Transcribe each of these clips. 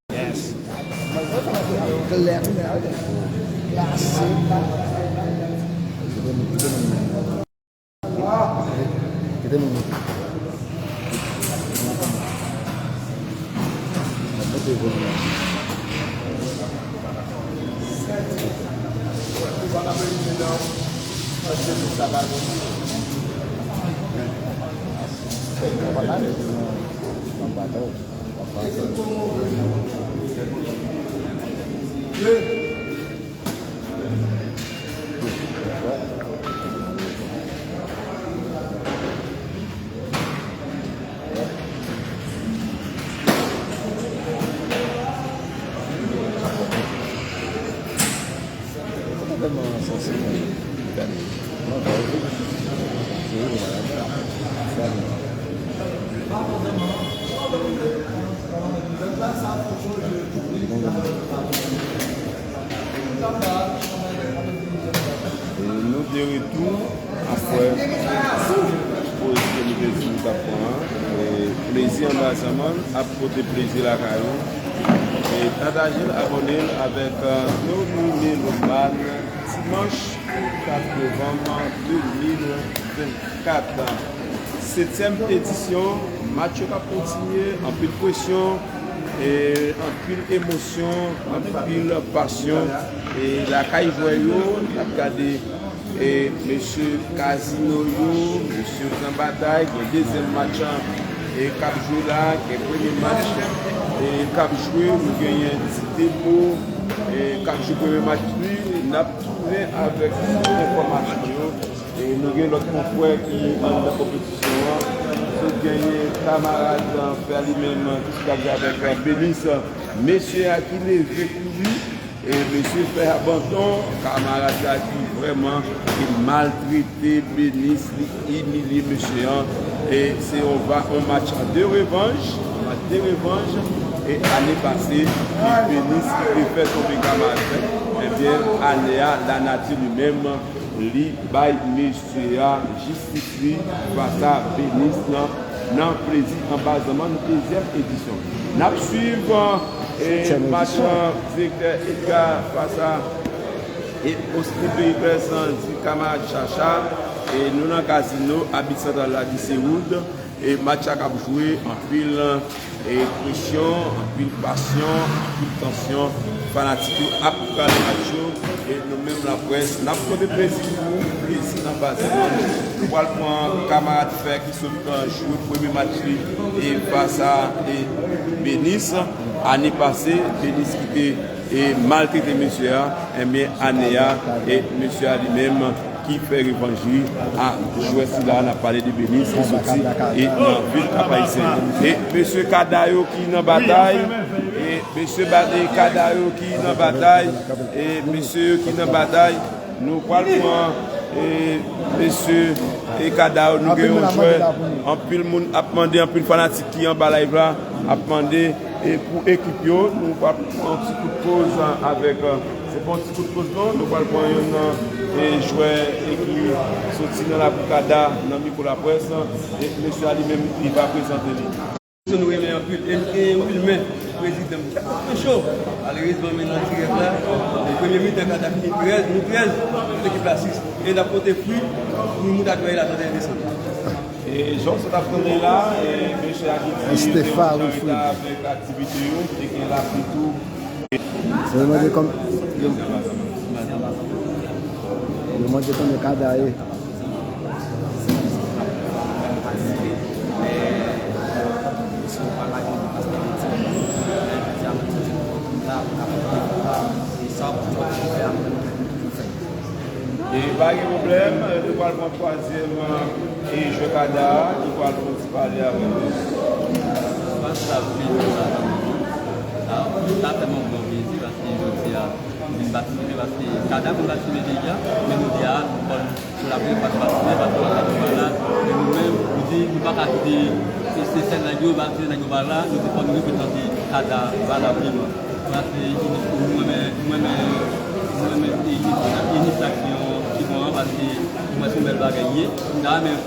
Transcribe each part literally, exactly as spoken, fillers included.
Yes. E nou de retou apre poz ke nou te di nou t ap pran an. E plezi anba zanmann ap pote plezi lakay ou. E pataje l, abòne l avèk, euh, Nouvèl Melomàn, dimanch kat novanm de mil vennkat. Setyèm edisyon, match yo k ap kontinye, anpil presyon, e anpil emosyon, anpil pasyon. E lakay jwè yo, n ap gade, e mesye Kazino yo, mesye Zanbatay, gen dezyèm match an, e k ap jwe la, gen premye match, e k ap jwe, nou genyen Ti Depo, e k ap jwe premye match li, n ap tounen avèk tout enfòmasyon yo. E nou gen lòt konfrè ki anndan konpetisyon an. Sot genyen kamarad, an fè li menm, ki sot ap jwe avèk, euh, Benis. Mesye a ki leve kouri, e mesye fè abandon, kamarad la ki vrèman ki maltrete Benis, li imilye mesye an. E se yon va, yon match de revanj, yon match de revanj. E ane pase, se Benis ki te fè tonbe kamarad la. Ebyen, ane a, lanati li menm, li bay mesye a jistis li fas a Benis lan nan plezi anba zanmann dezyèm edisyon. N ap swiv, e, match an, direktè Edgar fas a, e, Austin Pericles an di kamarad Chacha, e nou nan Kazino, abit santral la di se Wood. E match la k ap jwe, anpil, e, presyon, anpil pasyon, anpil tansyon. Fanatik yo ap gade match yo. E nou menm laprès, n ap pote plezi pou ou, plezi anba zanmann. Nou pral pran kamarad Fè ki sot, e, jwe premye match li, e, fas a, e, Benis. Ane pase, Benis ki te, e, maltrete mesye a, ebyen, ane a, e, mesye a li menm ki fè revanj li a jwè sila. N ap pale de Benis ki soti, e, nan vil Kap Ayisyen. E mesye Kada yo ki nan batay, e mesye ba-, e Kada yo ki nan batay, e mesye yo ki nan batay, nou pral pran, e mesye, e Kada yo, nou gen yon jwè, anpil moun ap mande, anpil fanatik ki anba live la ap mande, e pou ekip yo, nou pral pran yon ti kout poz avèk, e, se pa yon ti kout poz non, nou pral pran youn nan, e, jwè, e, ki soti nan lakou Kada nan mikwo laprès, e mesye a li menm, li va prezante li. Nou renmen anpil, e nou gen Wilmen, prezidan, ki ap fè cho. Malerezman, men nan dirèk la, e premye mitan, Kada fini trèz, nou trèz, tout ekip la sis. E n ap pote fwi, nou mout ak bèy la trannteyen desanm. E jan w sot ap tande la, e mesye a ki di yo te nan reta avèk aktivite yo, e ke lapli tou. Se yo mande kòm, yo, yo mande kòm yo ka daye. E pa gen pwoblèm, nou pral pran twazyèm, e, jwè Kada a, ki pral fè yon ti pale avèk nou. Match la fin konsa, sa, sa fè m yon bon plezi, paske jodi a, m vin patisipe, paske Kada konn patisipe deja, men jodi a, nou konn, pou la premye fwa nou patisipe, paske nou pa t nan bal la, men nou menm, nou di, nou pa ka kite, se, se sèl nèg yo, ba, se nèg yo bal la, nou di fò nou reprezante Kada valableman. Sa se inis-, mwen menm, mwen menm, mwen menm, inis-, inisyativ ki bon an, paske mwen se yon bèl bagay li ye. M ta renmen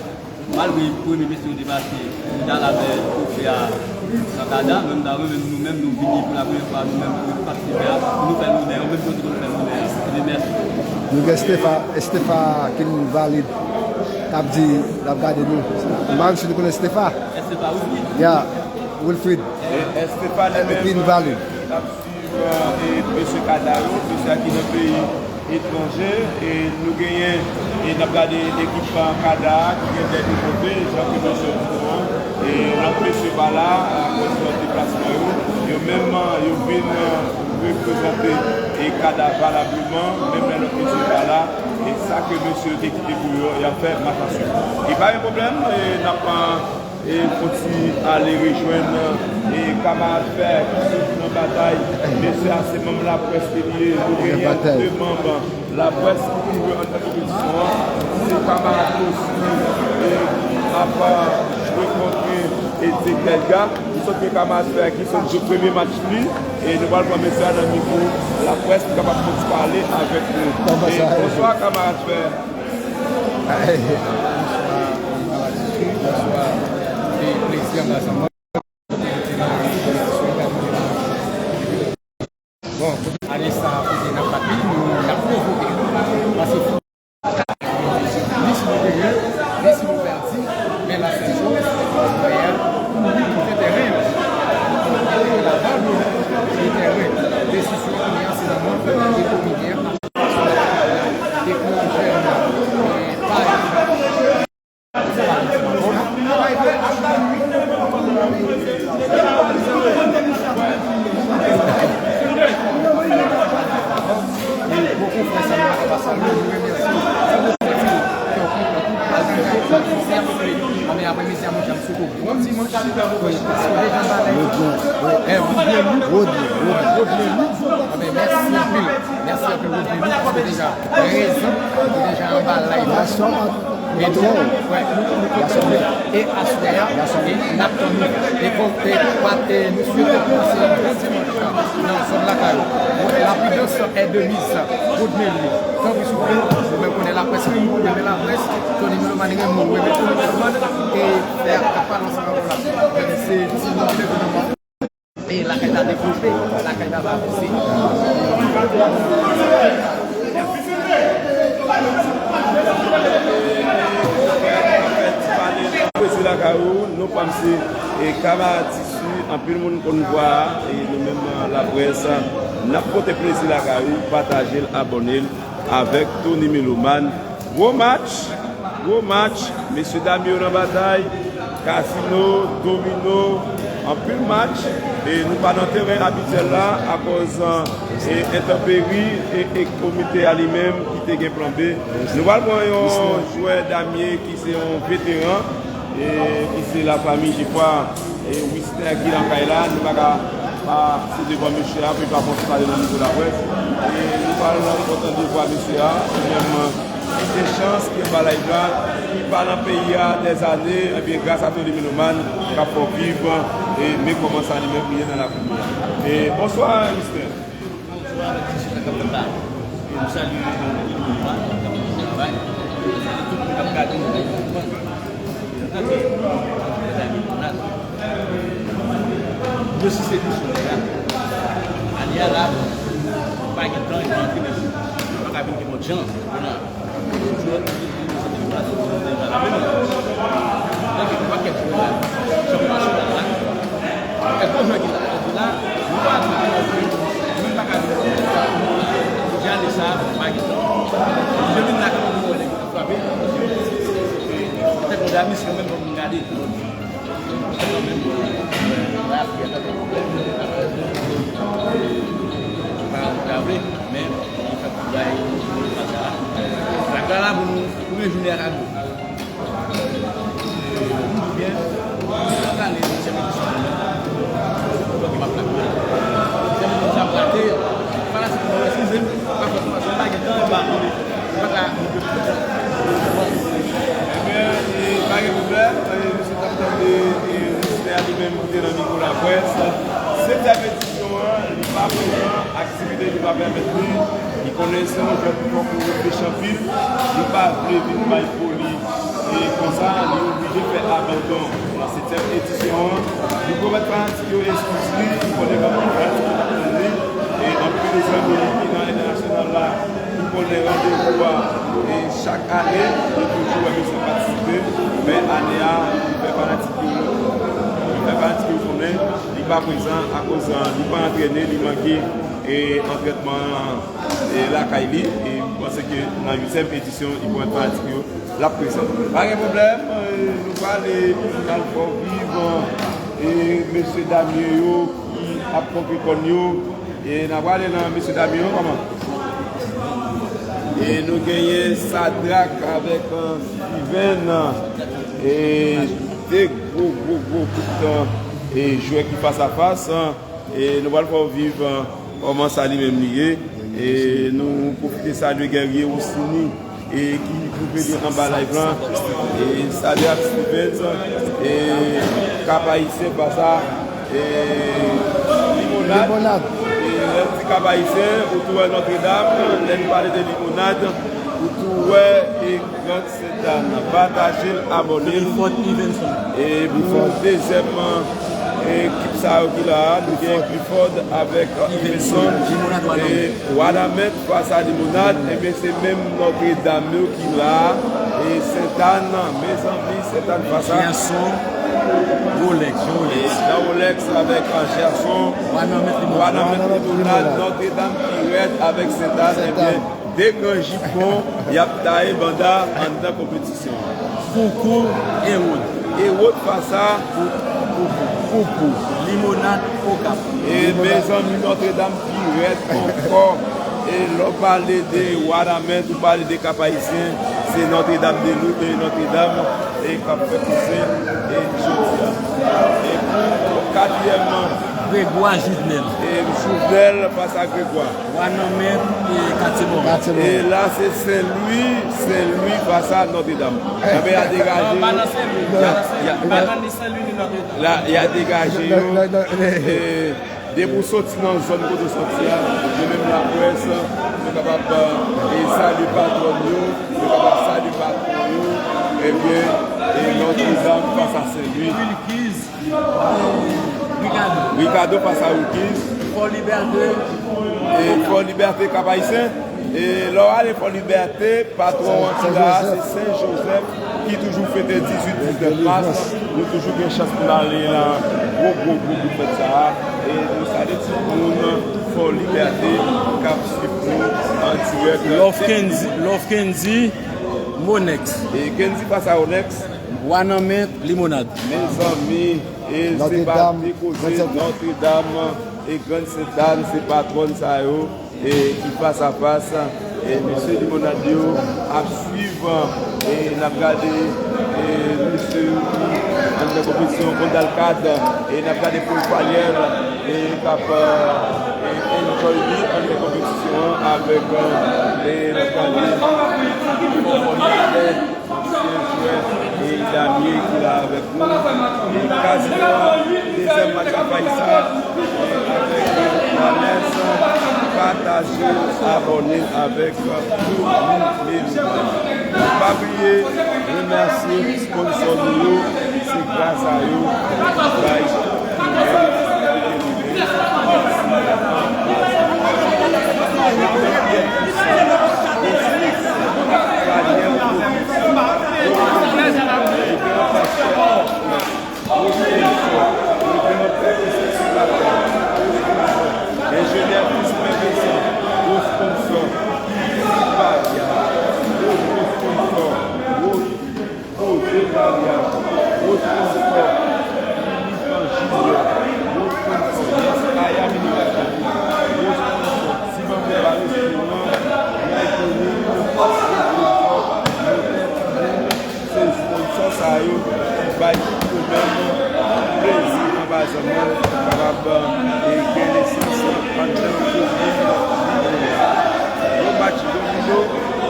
Malgre premye mesye yo te pase, nou t al avè pwofè a nan kada, men m ta renmen nou menm, nou vini pou la premyè fwa, nou menm, pou patisipe a, pou nou fè lonè yo, menm jan nou te konn fè lonè a. Ebyen, mèsi. Nou gen Estefa, Estefa King Valid, k ap di, l ap gade nou. M pa menm si nou konnen Estefa. Estefa Wilfrid. Ya, Wilfrid. E Estefa li menm, King Valid. Suiv, e, mesye kada yo, mesye a ki nan peyi etranje, e nou genyen, e n ap gade ekipman kada a ki gen de nouvote, jan ke mesye yo di nou an, e lòt mesye pa la, akoz lòt deplasman yo, yo menm, yo vin, e, reprezante, e, kada valableman, menm lè lòt mesye pa la, e sa ke mesye yo te kite pou yo, y ap fè matasyon. E pa gen pwoblèm, e n ap, e, fon ti ale rejwenn, e, kamarad Fè ki toujou nan batay. Mesye a se manm laprès ke li ye. Nou genyen de manm laprès ki toujou anndan konpetisyon an. Se kamarad Kosi, e, ki ap, e, jwe kont, e, Eddy Delga. Nou sot gen kamarad Fè ki sot jwe premye match li. E nou pral pran mesye a nan mikwo laprès pou kapab fon ti pale avèk nou. E, bonswa, kamarad Fè. Bonswa, bonswa, Dimitri. Bonswa, e plezi anba zanman. Bon, ane sa a, kote n ap bat li, nou, n ap pwovoke. Paske fò, ni si nou genyen, ni si nou pèdi, men la sèl choz, nou kouri kite tèren an. Kouri la bal nou, kite tèren. Desizyon kounye a, se nan men komite a. Depi yon jèn, e, pa Bon dimanche. Paske deja anba live. Rodney, Rodney. Rodney Lou. Rodney Lou. Anben, mèsi anpil. Mèsi anpil, Rodney Lou, paske deja prezan, ou deja anba live. Nasyon ant, ant wè, nou, nou kontan. E aswè a, e n ap tann nou. E kon, e, pa, e, nou swete pase yon bon dimanch nan zòn lakay ou. La prudence est de mise. Rodney Lou. Tanpri, souple, ou menm konnen laprès, ou renmen laprès, Tony Melomane renmen ou, renmen Tony Melomane, e fè ak pale ansanm avè w la. Se ti non, se ti non. E lakay la devlope, lakay la va avanse. Prezi lakay ou, nou pa m se, e, kamarad Tisi, anpil moun konn vwa a, e nou menm, e, laprès, n ap pote plezi lakay ou, pataje l, abòne l avèk Tony Melomane. Gwo match, gwo match, mesye dam yo nan batay, kazino, domino, anpil match, e nou pa nan teren abityèl la akòz, e, entanperi, e, e komite a li menm ki te gen plan B. Nou pral pran yon jwè damye ki se yon veteran, e ki se lafanmi Jefwa, e Wisner ki lakay la, nou pa ka pa pase devan mesye a pou li pa fè yon ti pale nan mikwo laprès. E nou pral kontan de vwa mesye a, li menm ki gen chans, ki anba live la, ki pa nan peyi a dèzane, ebyen gras a Tony Melomane k ap fè w viv, e men kòman sa li menm li ye nan lafanmi a. E bonswa, Wisner. Bonswa, mèt Jezi, sa k ap fèt la? E nou salye tout moun ki nan travay. Nou salye tout moun k ap gade nou, k ap konprann. Nou salye tout moun k ap gade nou, nou salye tout moun. Nou si se nou sou la. Ane a la, pa gen tan, e pa antre nan nou. Pa ka vin gen lòt jan, nou la. Lakay la pou nou, premye jounen a ka gwo. Byen, chak ane, dezyèm edisyon. Donk, m ap lakay. Dezyèm edisyon, m ap rate. Fanatik mwen, eskize m, pa fòt mwen, m pa gen tan, m pa, m pa ka. Ebyen, e, pa gen pwoblèm, e, misye t ap tande, e, Wisner li menm ki te nan mikwo laprès. Setyèm edisyon an, li pa prezan, aktivite li pa pèmèt li. Li konnen se yon jwèt ki fòk ou reflechi anpil. Li pa vle vin bay foli, e, E konsa, li oblije fè abandon nan setyèm edisyon an. Li pwomèt fanatik yo eskiz li, li konnen kòman fanatik yo t ap tann li. E anpil zanmi li ki nan entènasyonal la, ki konnen randevou a, e chak ane, yo toujou wè misye patisipe. Men ane a, li fè fanatik yo, li fè fanatik yo konnen li pa prezan akoz, e, li pa antrene, li manke, e, antrènman, e, lakay li. E m panse ke nan uityèm edisyon, li pwomèt fanatik yo l ap prezan. Pa gen pwoblèm, e, nou prale, n al fè w viv, e, mesye dam yo ki ap ponpe kòn yo. E n a prale nan mesye dam yo, kòman? E nou genyen Sadrak avèk, e, Steven, e, de gwo, gwo, gwo bout, e, jwè ki fas a fas. E nou pral fè w viv, e, kòman sa li menm li ye. E nou pwofite salye Guerrier Rossini, e ki twouve li anba live lan. E Sadrak Stevens, e Kap Ayisyen, fas a, e Limonad. Limonad. E lè n di Kap Ayisyen, ou tou wè Nòtredam. Lè n pale de Limonad, ou tou wè, e Grand Sentàn, pataje l, abòne l. Clifford Ivenson. E pou dezyèm, e, ekip sa yo ki la a, nou gen Clifford avèk, e, Ivenson. Limonad Wanament. E Wanament fas a Limonad, ebyen se menm Nòtredam yo ki la a. E Sentàn, mezanmi, Sentàn fas a Gerson, Rolex, Jean Rolex. E Jean Rolex avèk, e, Gerson. Wanament Limonad. Wanament Limonad, Nòtredam ki rèd avèk Sentàn, ebyen de gran jipon, y ap taye banda anndan konpetisyon an. Koukou Ewod. Ewod fas a Pou, Pou, Pou, Pou, Pou. Limonad Okap. E mezanmi, Nòtredam pi rèd ankò. E lè w pale de Wanament, ou pale de Kap Ayisyen, se Nòtredam de Lou-, e Nòtredam, e k ap fè koze, e jodi a. E pou katriyèm, Gregwa Jouvnèl. E Jouvnèl fas a Gregwa. Wanament, e Katye Mòren. Katye Mòren. E la se Sen Lwi, Sen Lwi fas a Nòtredam. Enben, y a degaje yo. Non, pa nan Sen Lwi, pa nan Sen Lwi, ni Nòtredam. La, y a degaje yo. Non, non, non. E depi w soti nan zòn kote w soti a, nou menm laprès, nou kapab, e, salye patwòn yo, nou kapab salye patwon yo. Ebyen, e Nòtredam fas a Sen Lwi. Wilkiz. Ricardo. Ricardo fas a Wilkiz. Fò Libète. E Fò Libète, Kap Ayisyen. E lè w ale Fò Libète, patwon an ki la a, se Sen Jozèf ki toujou fete dizuit, diznèf mas. Nou toujou gen chans pou n ale nan gwo, gwo, gwo, gwo fèt sa a. E nou salye tout moun Fò Libète k ap swiv nou an dirèk. Love Kendy, Love Kendy, Monex. E Kendy fas a Monex. Wanament, Limonad. Mezanmi, e se pa de koze, Nòtredam e Grann Sentàn, se patwòn sa yo, e ki fas a fas, e mesye Limonad yo ap swiv, e n ap gade, e mesye anndan konpetisyon Kondalkad, e n ap gade Paul Falière, e k ap, e enjoy li anndan konpetisyon an avèk, e n ap gade Paul Falière. Ansyen jwè, e Damien ki la avèk nou. E Casino, dezyèm match a Faïssa, e avèk Lalès. Pataje, abòne avèk Pou Mouvman. Pa bliye remèsye sponsò nou yo, se gras a yo ki bay Enjenyè Crispin Vincent, gwo sponsò. Kiss Barrière, gwo, gwo sponsò. Gwo José Maria, gwo sponsò. Philippe Junior, gwo sponsò. Miss Aya Mineral, gwo sponsò. Siman Bouba Restaurant, Michelin, gwo sponsò. Motè Tibèl, se sponsò sa yo ki bay nou menm plezi anba zòn nan, kapab, e, gen nesans anndan komin Limonad. Yon match domino,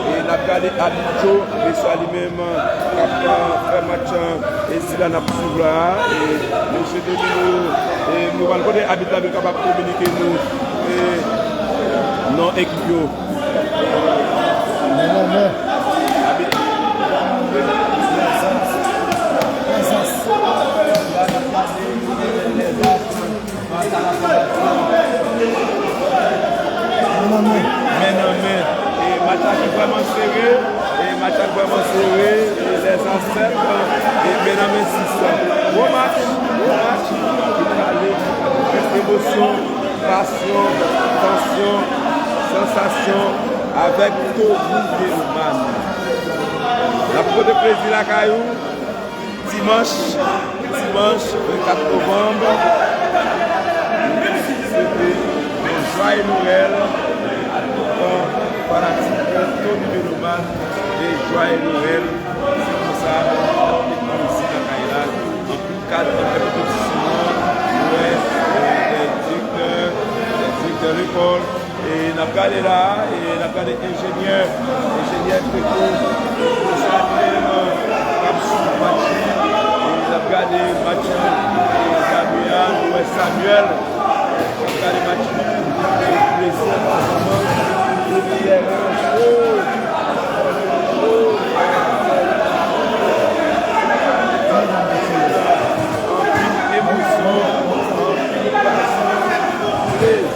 e n ap gade abit yo, mesye a li menm k ap, e, fè match, e sila n ap swiv la a, e mesye domino, e nou pral kote abit la pou l kapab kominike nou, e non ekip yo. Abit. Men nan men. E match la ki vrèman sere. E match la ki vrèman sere. E lèzansèt. E men nan men sis. Gwo match. Gwo match. Ki prale. Emosyon, pasyon, tansyon, sansasyon avèk Toby Melomàn. N ap pote plezi lakay ou. Dimanch, dimanch vennkat novanm, swete yon jwaye Nwèl a tout fanatik Toby Melomàn, e jwaye Nwèl, se konsa n ap met mizik lakay la, anpil kad, anpil repetisyon, nou wè, e, dè direktè, dè direktè lekòl, E n ap gade la, e n ap gade enjenyè, enjenyè Treko, Samuel, k ap swiv match li, e n ap gade match li, e Gabriel, nou wè Samuel, n ap gade match li, e plezi ansanm, e tèren cho, cho, anpil emosyon, anpil pasyon, plezi.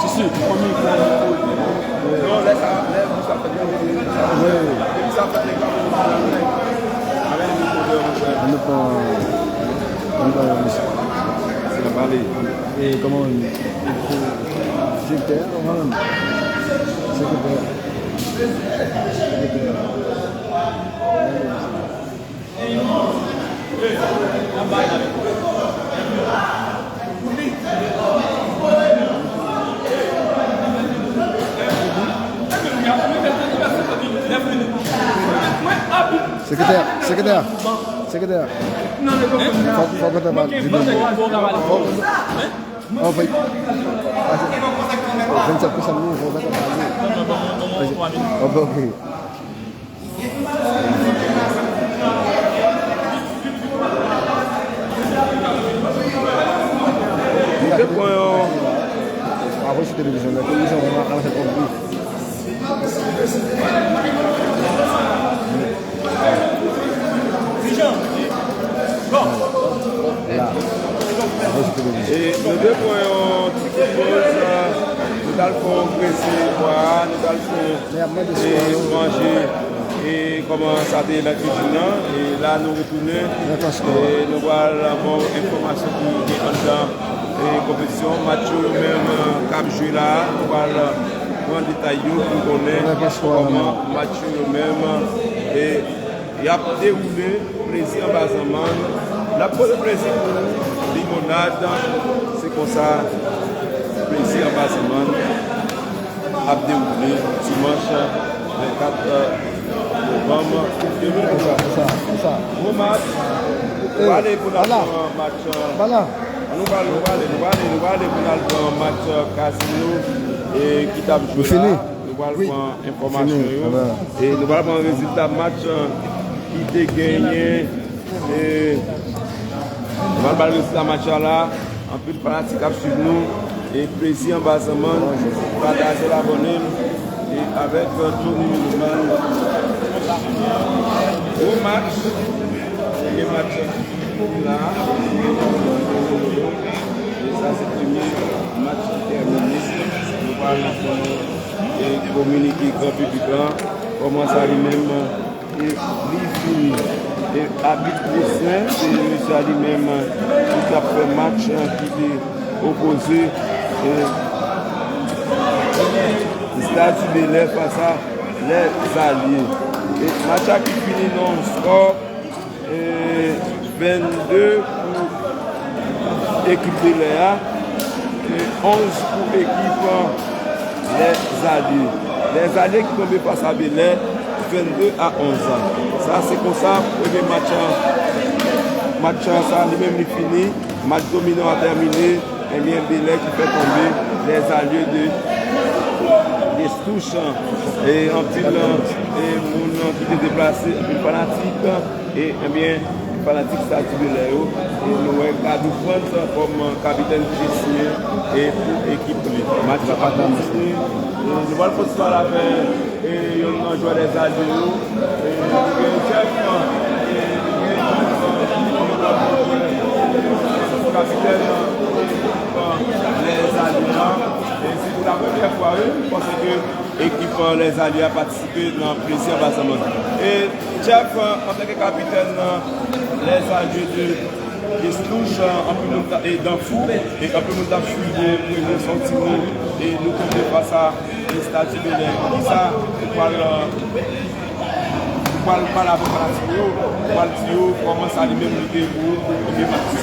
Si, si, fanmi, fanmi. Non, lè sa, lè bouch la fèt, lè sa fèt, lè sa fèt, lè sa fèt. Ann pran, ann pran yon misye. Se la pale. E kòman, direktè, kòman, sekretè. Sekretè. Sekretè, sekretè, sekretè. Fòk, fòk mwen ta pale. Fòk, an fèt, vennsenk pou san nou, fòk mwen ta pale. Ok, ok. Nou te pran yon apre sou televizyon, nan televizyon, an fèt, konpli. La. Apre sou televizyon. E nou te pran yon ti kout poz, nou t al fè yon grese bwa, nou t al fè yon e manje, e kòman sa te ye nan kizin nan. E la nou retounen, e nou pral ba w enfòmasyon ki gen anndan e konpetisyon. Match yo menm k ap jwe la a, nou pral pran detay yo pou konnen kòman match yo menm e y ap dewoule. Plezi anba zanmann. N ap pote plezi pou limonad. Se konsa plezi anba zanmann ap dewoule dimanch vennkat novanm de mil vennkat. Gwo match. Nou prale pou n al pran match. Nou prale, nou prale, nou prale, nou prale pou n al pran match Casino e ki t ap jwe la. Nou pral pran enfòmasyon yo. E nou pral pran rezilta match ki te genyen. E nou pral ba l rezilta match la. Anpil fanatik ap swiv nou. E plezi anba zanmann. Pataje l, abòne l. E avèk Tony Minoman. Gwo match. Premye match. La, e sa se premye match ki tèmine. Nou pral fè yon, e, kominike gran piblik lan kòman sa li menm, e, li fini. E abit Justin, se mesye a li menm ki t ap fè match ki te opoze, e, Stade Bel Air fas a Les Alliés. E match la ki fini nan yon skò e vennde pou ekip Bel Air a, e onz pou ekip Les Alliés. Les Alliés ki tonbe fas a Bel Air, vennde a onz. Sa se konsa premye match, match sa li menm li fini, match dominan an tèmine. Ebyen, Bel Air ki fè tonbe Les Alliés de Destouch. E anpil, e moun ki te deplase, anpil fanatik, e, ebyen, fanatik Stade Bel Air yo. E nou wè Gadou Frantz kòm kapitèn ki te siyen, e pou ekip li. Match la pa t kontinye. E nou pral kontinye pale avè e youn nan jwè Les Alliés yo, e nou gen Jeff, e nou gen Jeff, kapitèn Les Alliés la. E se pou la premyè fwa, wi, paske ekip Les Alliés a patisipe nan plezi anba zanmann. E Jeff, antanke kapitèn Les Alliés de Destouch, anpil moun t ap, e Danfou, e anpil moun t ap swiv premye sòti nou, e nou tonbe fas a Stade Bel Air. Kisa ou pral, Pral pale avèk fanatik yo, pral di yo kòman sa li menm li te ye pou premye match yo.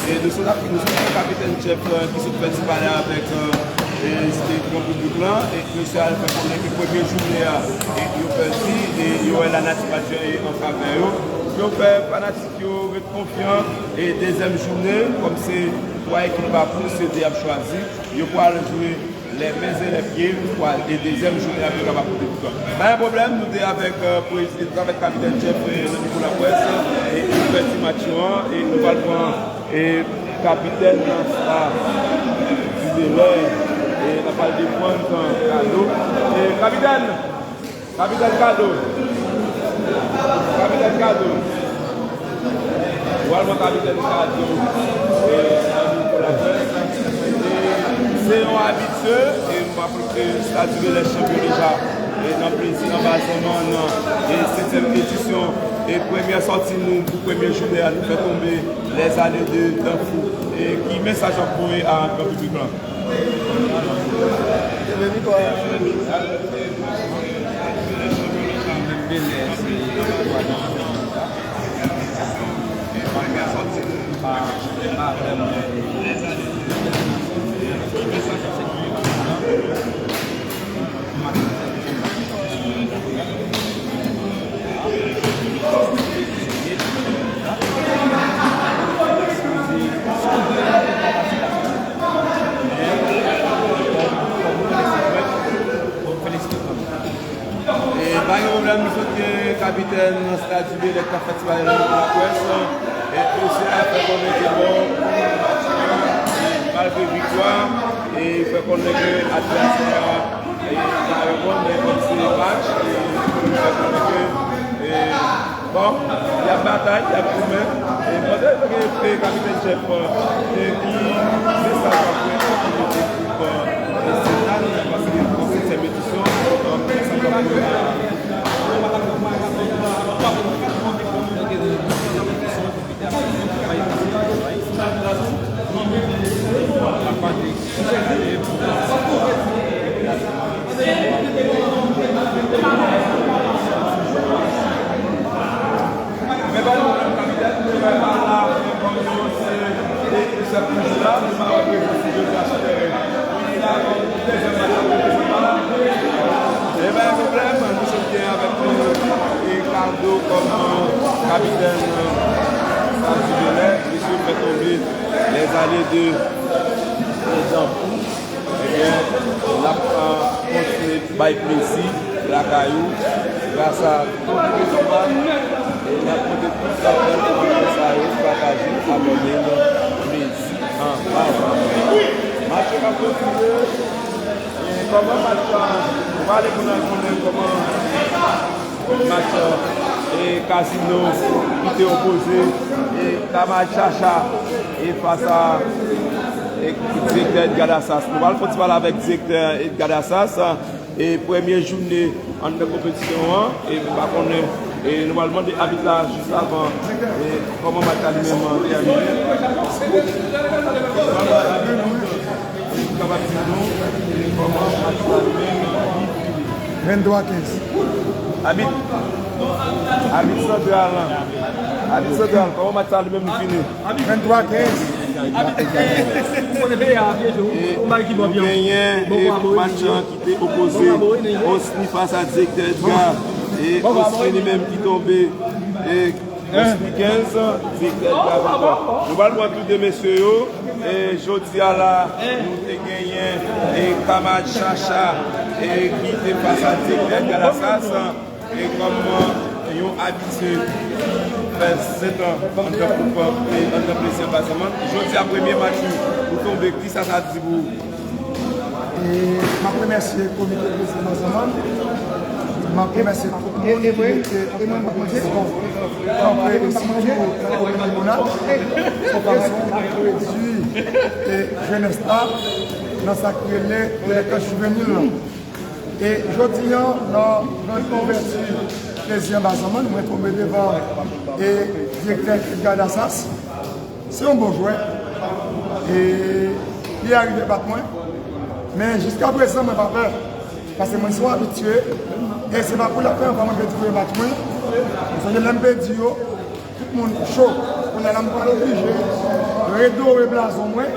E nou sot ap, nou sot ap kapitèn Jeff, eh, ki sot fè ti pale avèk, eh, eh, gran piblik lan, e mesye a fè konnen ke premye jounen an, e yo pèdi, e yo wè lanati pa t jwe an favè yo. Yo fè fanatik yo ret konfyan, e dezyèm jounen, kòm se twa ekip pa poul, se de y ap chwazi, yo pral jwe les mains et les pieds, pou al, e dezyèm jounen ap yo kapab pote viktwa. Pa gen pwoblèm, nou te avèk, eh, prezidan, nou te avèk kapitèn Jeff, eh, nan nivo laprès, e nou fè ti match yo an, e nou pral pran, e kapitèn nan sa, Dibelè, e n ap al defann Kado. E kapitèn! Kapitèn Kado. Kapitèn Kado. Ou al pran kapitèn Kado. E, nan nivo laprès. E, se yon abitye. E, m pa pran ke Stad Dibelè chanpyon deja. E, nan plezi, nan Bazanman, nan, e, setyèm edisyon. E, premyè sòti nou pou premye jounen an, nou fè tonbe Les Années de Danfou. E, ki mesaj w ap voye a gran piblik lan? E pa gen pwoblèm, nou sot gen kapitèn Stad Dibelè k ap fè ti pale nan laprès. E mesye a fè konnen ke bon, malgre viktwa, e fè konnen ke advèsè a, e pa reponn, men kòm se match, e fè konnen ke, e, bon, y ap batay, y ap goumen. E mande, e, kapitèn Jeff, e, ki mesaj w ap voye pou ekip, e, Setan, paske se setyèm edisyon, e, mesaj w ap voye. E pa gen pwoblèm, nou sot gen avèk nou, e, Kado kòm, e, kapitèn, e, Stad Dibelè. Mesye fè tonbe Les Années de Danfou. Ebyen, n ap, e, kontinye bay plezi lakay ou gras a tout rezon pa, e n ap pote tout sa bèl kòmantè sa yo, pataje, abòne, plezi anba. Match yo k ap kontinye. E kòman match la, ou pale pou n al konnen kòman match, e, Kazino ki te opoze, e, Kamad Chacha, e, fas a, e, direktè Edgard Assas. Nou pral fè ti pale avèk direktè Edgard Assas, e, premye jounen anndan konpetisyon an, e, m pa konnen, e, nou pral mande abit la jis avan, e, kòman match la li menm tèmine. Kapab di nou kòman match la li menm li fini. Venntwa kenz. Abit, abit santral lan. Abit santral, kòman match la li menm li fini? Venntwa kenz. E nou genyen, e, match lan ki te opoze Osni fas a direktè Edgar. E Osni li menm ki tonbe. E Osni kenz, direktè Edgar venntwa. Nou pral pran tou de mesye yo. E jodi a la, nou te genyen, e, Kamad Chacha, e, ki te fas a direktè Edgard Assas, e, kòm, e, yon abitye fè sèt an anndan koup, e, anndan plezi anba Zanmann. Jodi a, premye match ou, ou tonbe, kisa sa di pou ou? E m ap remèsye komite plezi anba Zanmann. M ap remèsye tout moun ki mete yon ti bon kanpe e sitou nan komin Limonad, yon fason pou redui e jenès la nan sa k rele delenkan jivenil lan. E jodi a, nan gran ouvèti Plezi Anba Zanmann, mwen tonbe devan e direktè Edgar Dassas. Se yon bon jwè. E li arive bat mwen. Men jiska prezan, mwen pa pè. Paske mwen se yon abitye. E se pa pou lapè, anvan mwen pèdi premye match mwen. Paske lè m pèdi yo, tout moun cho. Kounye a la, m pral oblije redore blazo mwen.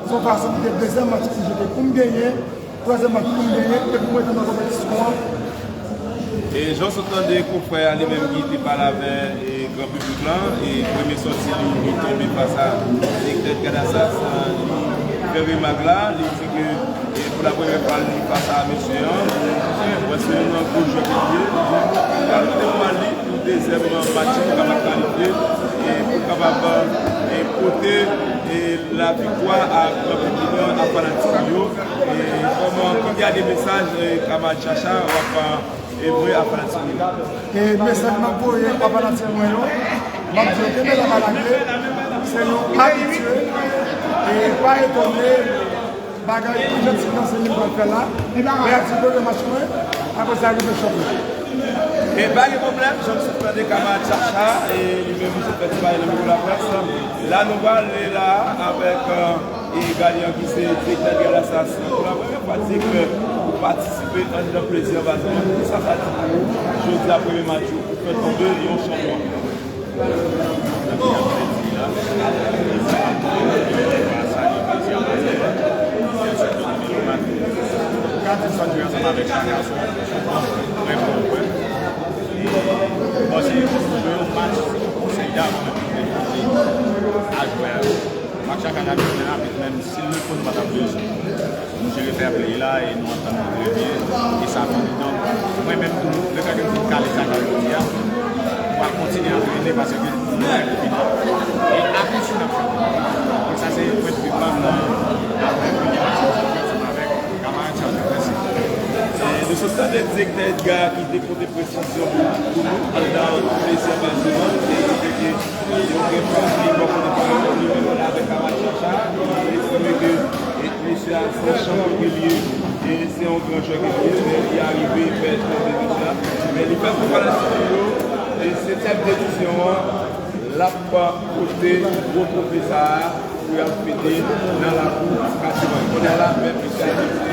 Se yon fason pou dezyèm match ki jete pou m genyen. Twazyèm match pou m genyen epi mwen te nan konpetisyon an. E jan w sot tande konfrè a li menm ki te pale avè e gran piblik lan, e premye sòti li, li tonbe fas a direktè Edgar Dassas, li fè remak la, li di ke e pou la premyè fwa li fas a mesye an, bon, se yon gwo jwè ke li ye, li pral devan li pou dezyèm match li kapab kalifye, e pou kapab e pote e laviktwa a gran piblik lan, a fanatik yo. E kòman, ki tip de mesaj e kamarad Chacha w ap e voye a fanatik yo? E mesaj m ap voye a fanatik mwen yo, m ap di yo kenbe la pa lage, se yon abitye, e pa etone, bagay pou janti nan se li m pral fè la, mèkredi premye match mwen, apre sa rive chanpyon. E pa gen pwoblèm, jan m sot tande kamarad Chacha, e li menm li sot fè ti pale nan mikwo laprès. La nou prale la avèk e Galian ki se direktè Edgar Dassas. Pou la premyè fwa, direktè, ou patisipe anndan Plezi Anba Zanmann. Kisa sa di pou ou jodi a, premye match ou, ou fè tonbe yon chanpyon? Ka di sa jwe ansanm avèk chak gason, mwen bon, mwen. Bon, se jwe yon match, se Yav mwen ki te a jwè a. Match la ka rapid, men rapid, menm si l reponn pa t ap jwe. Nou jere fair play la e nou antann nou trè byen. E sa fini. Donk, mwen menm tou, le fè ke m fin kale sa jodi a, m pral kontinye antrene paske nou wè nou fini. E atann si n ap fè. Donk, sa se pwen de vi pa m nan, nan premye match ansanm avèk kamarad Charles. Mèsi. E nou sot tande direktè Edgar ki te pote presizyon pou, pou nou anndan Plezi Anba Zanmann, e ki te di ke yo gen fanmi bò kote pa yo, li menm avèk kamarad Chacha, li estime ke e mesye a se yon chanpyon ke li ye, e se yon gran jwè ke li ye, men li arive fè tonbe mesye a. Men li fè pou fanatik li yo, e setyèm edisyon an, l ap pote gwo twofe sa a pou y al fete nan lakou katye Mari. Kounye a la, menm mesye a di se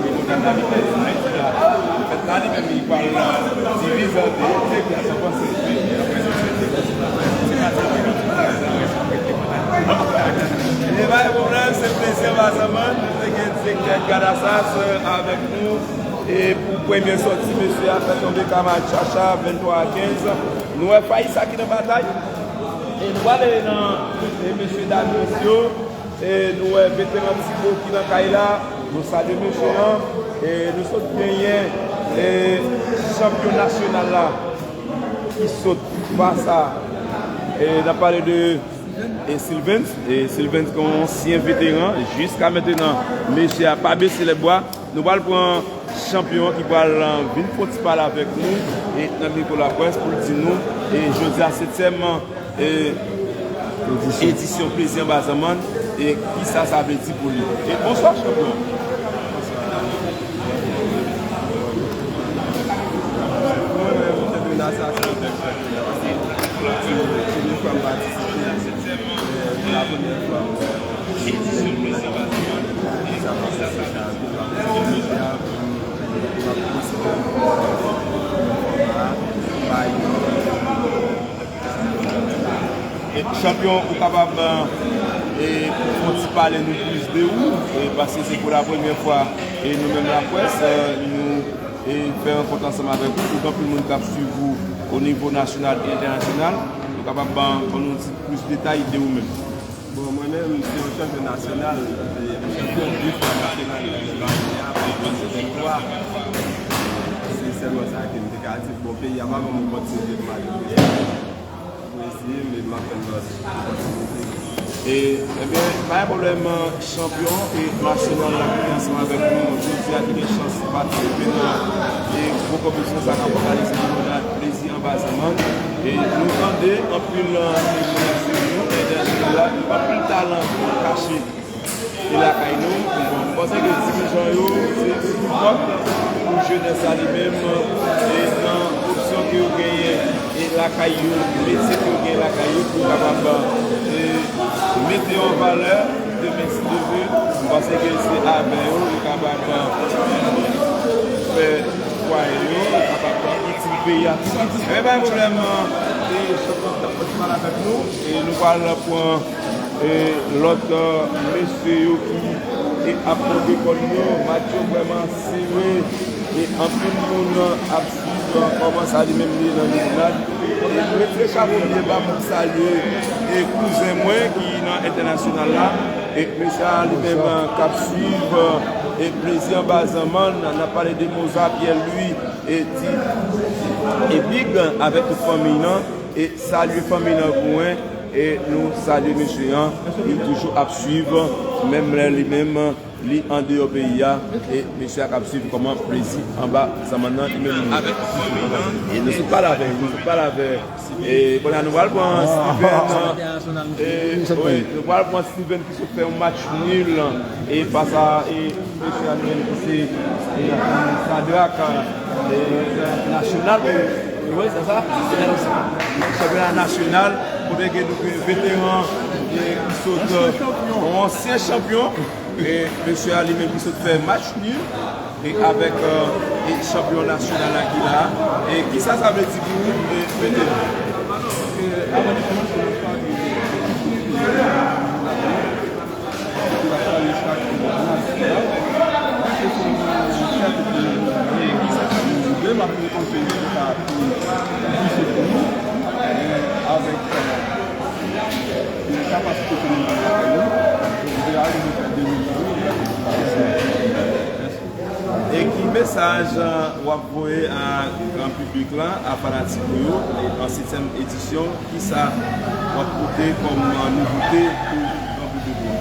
Limonad Lavitès, Ayiti la. Fèt la, li menm, li pral divize an de, se ki a sa panse. E pa yon pwoblèm, se Plezi Anba Zanmann, nou te gen direktè Edgar Dassas avèk nou. E pou premye sòti, mesye a fè tonbe kamarad Chacha, venntwa a kenz. Nou wè Faisa ki nan batay. E nou ale nan e mesye Darius yo. E nou wè veteran Tibo ki nan kay la. Nou salye mesye an. E nou sot genyen e chanpyon nasyonal la ki sot fas a, e n ap pale de e Sylvains, e Sylvains ki yon ansyen veteran, jiska mentenan, mesye a pa bese lèbwa. Nou pral pran chanpyon an ki pral, e, vin fè yon ti pale avèk nou, e nan mikwo laprès pou l di nou, e jodi a setyèm, e, edisyon Plezi Anba Zanmann, e kisa sa vle di pou li. E bonswa, chanpyon. Mwen menm, chanpyona sa, se yon bèl chanpyona. Se premye fwa m patisipe, e, pou la premyè fwa m, sa pase se sa, m ap konsidere m, m ap konsidere m kòm, kòm fòma a, bay E, chanpyon, ou kapab, e, fè yon ti pale nou plis de ou, e, paske se pou la premyè fwa, e, nou menm laprès, e, nou, e, fè rankont ansanm avèk ou, tout anpil moun k ap swiv ou o nivo nasyonal e entènasyonal, ou kapab ban, ban nou ti plis detay de ou menm. Bon, mwen menm, m se yon chanpyon nasyonal, e, m chanpyon de fwa nasyonal nan lane a, m pase venntwa. Se sèlman sa ke m te ka di. Bon, peyi a pa ban m opòtinite pou m ale Brezil. Pou eseye, men m ap tann lòt opòtinite. E, ebyen, pa gen pwoblèm, chanpyon e nasyonal la ki ansanm avèk nou jodi a, ki gen chans patisipe nan e gwo konpetisyon sa k ap òganize pou nou la, Plezi Anba Zanmann. E nou tande anpil, e, moun ap swiv nou, entènasyonal la, anpil talan kache e lakay nou. Bon, m panse ke dirijan yo, se, se yon pòt pou jenès la li menm, e nan opsyon ke yo genyen e lakay yo, metye ke yo genyen lakay yo, pou yo kapab, e, mete yo an valè, demen si Dye vle, m panse ke se avè yo, yo kapab fè fwaye yo, yo kapab itil peyi a. Men pa gen pwoblèm, e, chanpyon t ap pale avèk nou, e nou pral pran e lòt, e, mesye yo ki, e, ap monte kòn yo, match yo vrèman sere, e anpil moun ap swiv, e, kòman sa li menm li ye nan limonad. E m retire chapo m byen ba pou m salye, e, kouzen mwen ki nan entènasyonal la, e mesye a li menm, e, k ap swiv, e, Plezi Anba Zanmann, n ap pale de Moza Pierre Louis, e, Ti, e Big, avèk tout fanmiy lan. E salye fanmi nan Gouwen, e nou salye mesye an, li toujou ap swiv, menm lè li menm, li andeyò peyi a, e mesye a k ap swiv kòman Plezi Anba Zanmann nan, li menm li. E nou sot pale avè, nou sot pale avè, e kounye a nou pral pran Steven, e, wi, nou pral pran Steven ki sot fè yon match nil, e fas a, e mesye a li menm ki se, e, Sadrak, e, nasyonal, e, wi, se sa, chanpyona nasyonal, kote ke nou gen veteran, e, ki sot, e, yon ansyen chanpyon, e mesye a li menm ki sot fè match nil, e avèk, e, e chanpyon nasyonal la ki la, e kisa sa vle di pou ou, e, veteran? E ki mesaj, e, w ap voye a gran piblik la, a fanatik ou yo, e, an setyèm edisyon, kisa w ap pote kòm, e, nouvote pou gran piblik la?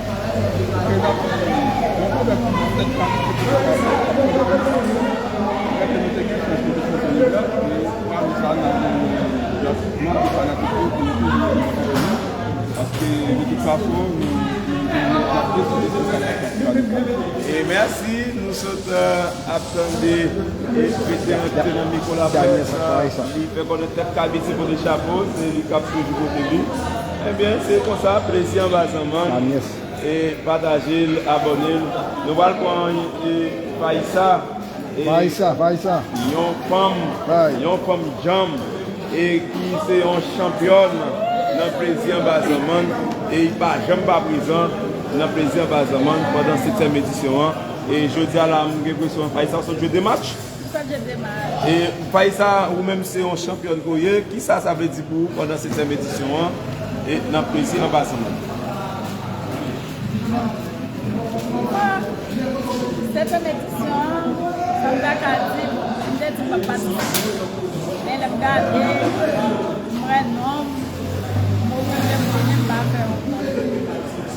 Paske de tout fason, nou, nou, nou, nou ap deside pou sa. E mèsi, nou sot, e, ap tande, e, veteran ki te nan mikwo laprès, e, li fè konnen tèt kabit se pote chapo, se li k ap toujou pote li. Ebyen, se konsa, Plezi Anba Zanmann. E pataje l, abòne l. Nou pral pran, e, Faïssa. E Faïssa, Faïssa. Yon fanm, yon fanm djanm, e ki se yon chanpyòn nan Plezi Anba Zanmann, e li pa janm pa prezan nan Plezi Anba Zanmann pandan setyèm edisyon an. E jodi a la, m gen enpresyon Faïssa sot jwe de match. Sot jwe de match. E Faïssa, ou menm se yon chanpyòn ke w ye, kisa sa vle di pou ou pandan setyèm edisyon an e nan Plezi Anba Zanmann? Bon, setyèm edisyon an, sa m ta ka di, m te di m p ap patisipe. Men lè m gade, m wè non m, m oblije m konnen m pa fè yon bon.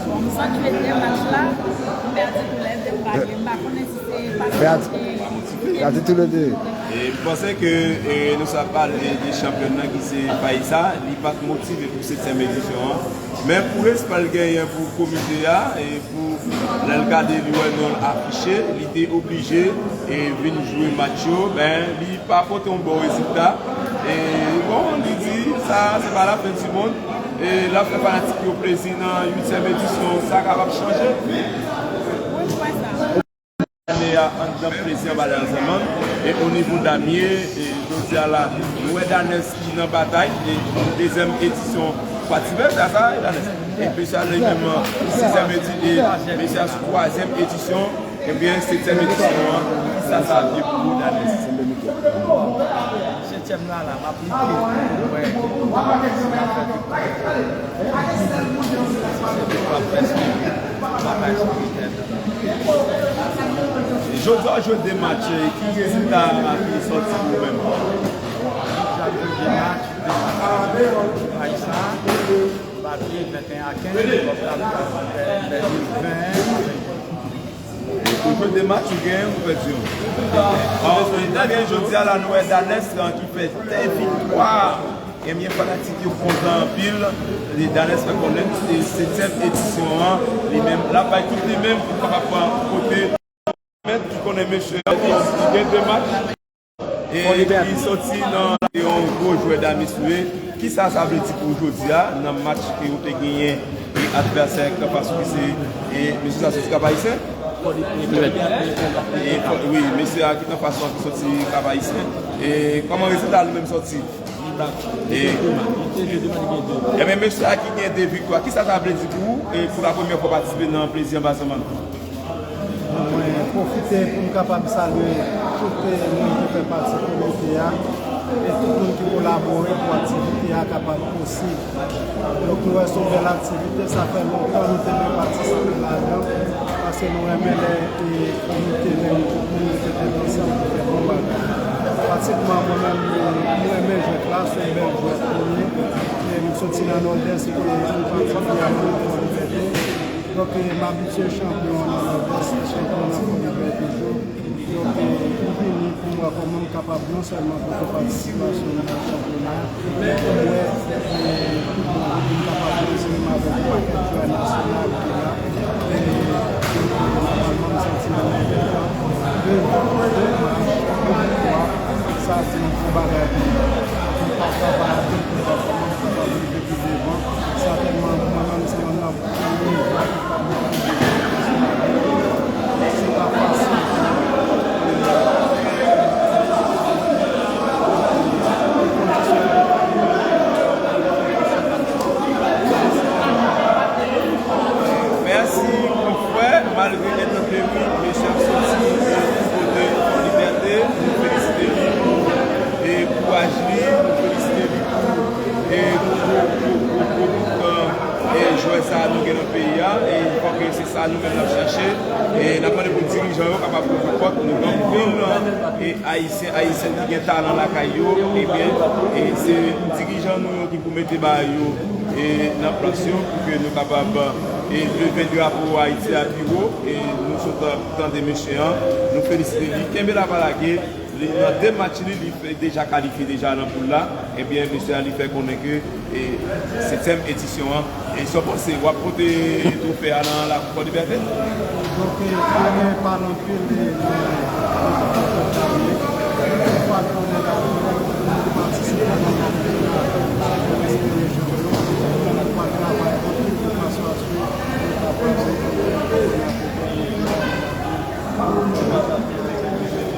Bon, m sot jwe de match la, m pèdi toulède, m pa gen, m pa konnen si se paske m te motive. Pèdi toulède. E m panse ke, e, nou sa pale de chanpyòn nan ki se Faïssa, li pa t motive pou setyèm edisyon an. Men pou respè l genyen pou komite a, e pou lè l gade li wè non l afiche, li te oblije, e, vin jwe match yo, men li pa pote yon bon rezilta. E bon, li di sa, se pa lafen di mond. E l ap fè fanatik yo plezi nan uityèm edisyon, sa kapab chanje. Wi, m kwè sa. Ane a anndan Plezi Anba Zanmann. E o nivo damye, e jodi a la, nou wè Danès ki nan batay, e dezyèm edisyon Kwativèv, se sa, e Danès? E mesye a li menm, sizyèm edi-, e mesye a sou twazyèm edisyon, ebyen, setyèm edisyon an, kisa sa ap ye pou ou, Danès? Setyèm la, la, m ap lite pou m wè si n ap fè viktwa. Si se viktwa prèske, bagay sa ap fèt. Jodi a w jwe de match, ki rezilta ki sòti pou ou menm? Jodi a m jwe de match, de match. Faïssa, batri venteyen a kenz, Bob Dam Match ou genyen, ou pèdi yon. Bon, ebyen, jodi a la, nou wè Danès, lan, ki fè de viktwa. Ebyen, fanatik yo kontan anpil. E Danès fè konnen se setyèm edisyon an, li menm, l ap bay tout li menm pou kapab pote. Mèt ki konnen mesye a, li gen de match. E ki soti nan yon gwo jwè Damis Louis. Kisa sa vle di pou ou jodi a, nan match ke ou te genyen e advèsè k anfas ou ki se e mesye sa soti Kap Ayisyen? E, wi, mesye a ki t anfas ou an ki soti Kap Ayisyen. E kòman rezilta li menm soti? E, ebyen, mesye a ki gen de viktwa, kisa sa vle di pou ou e pou la premyè fwa patisipe nan Plezi Anba Zanmann? Mwen pwofite pou m kapab salye tout, eh, moun ki fè pati komite a e tout moun ki kolabore pou aktivite a kapab posib. Donk, nou wè se yon bèl aktivite, sa fè lontan nou te vle patisipe ladan, paske nou renmen lè, eh, komite menm, tout moun mete tèt ansanm pou fè bon bagay. Pratikman, mwen menm, eh, mwen renmen jwèt la, se yon bèl jwèt pou nou. E m soti nan Nòdès, e m pati nan Fò Libète. Donk, e, m abitye chanpyon nan Nòdès, chanpyon nan Fò Libète toujou. Donk, e, m vini pou m wè kòman m kapab non sèlman pote patisipasyon m nan chanpyona, men pou m wè, e, tout moun, pou m kapab kontinye avèk yon pakèt jwè nasyonal ki la. E, donk, e, nòmalman, m santi m nan yon de, de match, de viktwa. Sa se yon bon bagay pou mwen. Pou m pa travay avèk pou m wè kòman m kapab rive pi devan. Sètènman, mwen menm, se yon nòm. Mèsi, konfrè. Malgre entènperi, mesye ap soti e pou kote Fò Libète, nou felisite li pou e kouraj li, nou felisite li pou e gwo, gwo, gwo, gwo, gwo bout, e jwè sa a nou gen nan peyi a. E fòk se sa nou menm n ap chache. E n ap mande pou dirijan yo kapab ouvri pòt nou, ban anpil e Ayisyen, Ayisyèn ki gen talan lakay yo, ebyen, e se dirijan nou yo ki pou mete bagay yo e nan plas yo pou ke nou kapab e leve drapo Ayiti a pi wo. E nou sot ap tande mesye an, nou felisite li. Kenbe la, pa lage. Li, nan de match li, li fè deja kalifye deja nan poul la. Ebyen, mesye a, li fè konnen ke e setyèm edisyon an. E sa w panse, w ap pote twofe a nan lakou Fò Libète? Donk, e, premye pa nan pil, e, e, fwa konnen la, nou patisipe nan konpetityon, nou espere jwe yo, nou pral travay anpil pou fason aswè, nou kapab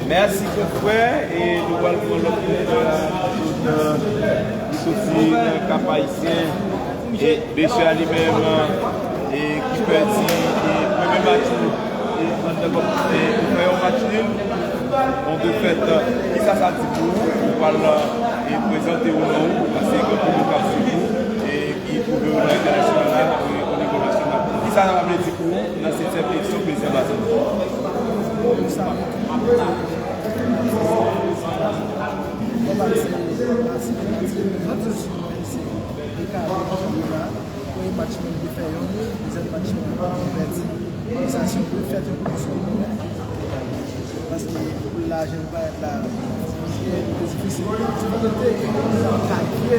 Mèsi, konfrè. E nou pral pran lòt konfrè a, ki soti nan Kap Ayisyen. E mesye a li menm, e ki pèdi, e premye match li, e anndan kòm, e ou fè yon match nil, yon defèt, kisa sa di pou ou? Ou pral, e prezante ou non ou, paske gen anpil moun k ap swiv ou, e ki twouve yo nan entènasyonal la, e o nivo nasyonal. Kisa sa vle di pou ou nan setyèm edisyon Plezi Anba Zanmann? Premye match mwen, li te fè yon nil, dezyèm match mwen, li pèdi. Konsa, si w vle fè tout moun sou mwen, paske pou l la, jan l parèt la, li difisil. Si nou te kalifye,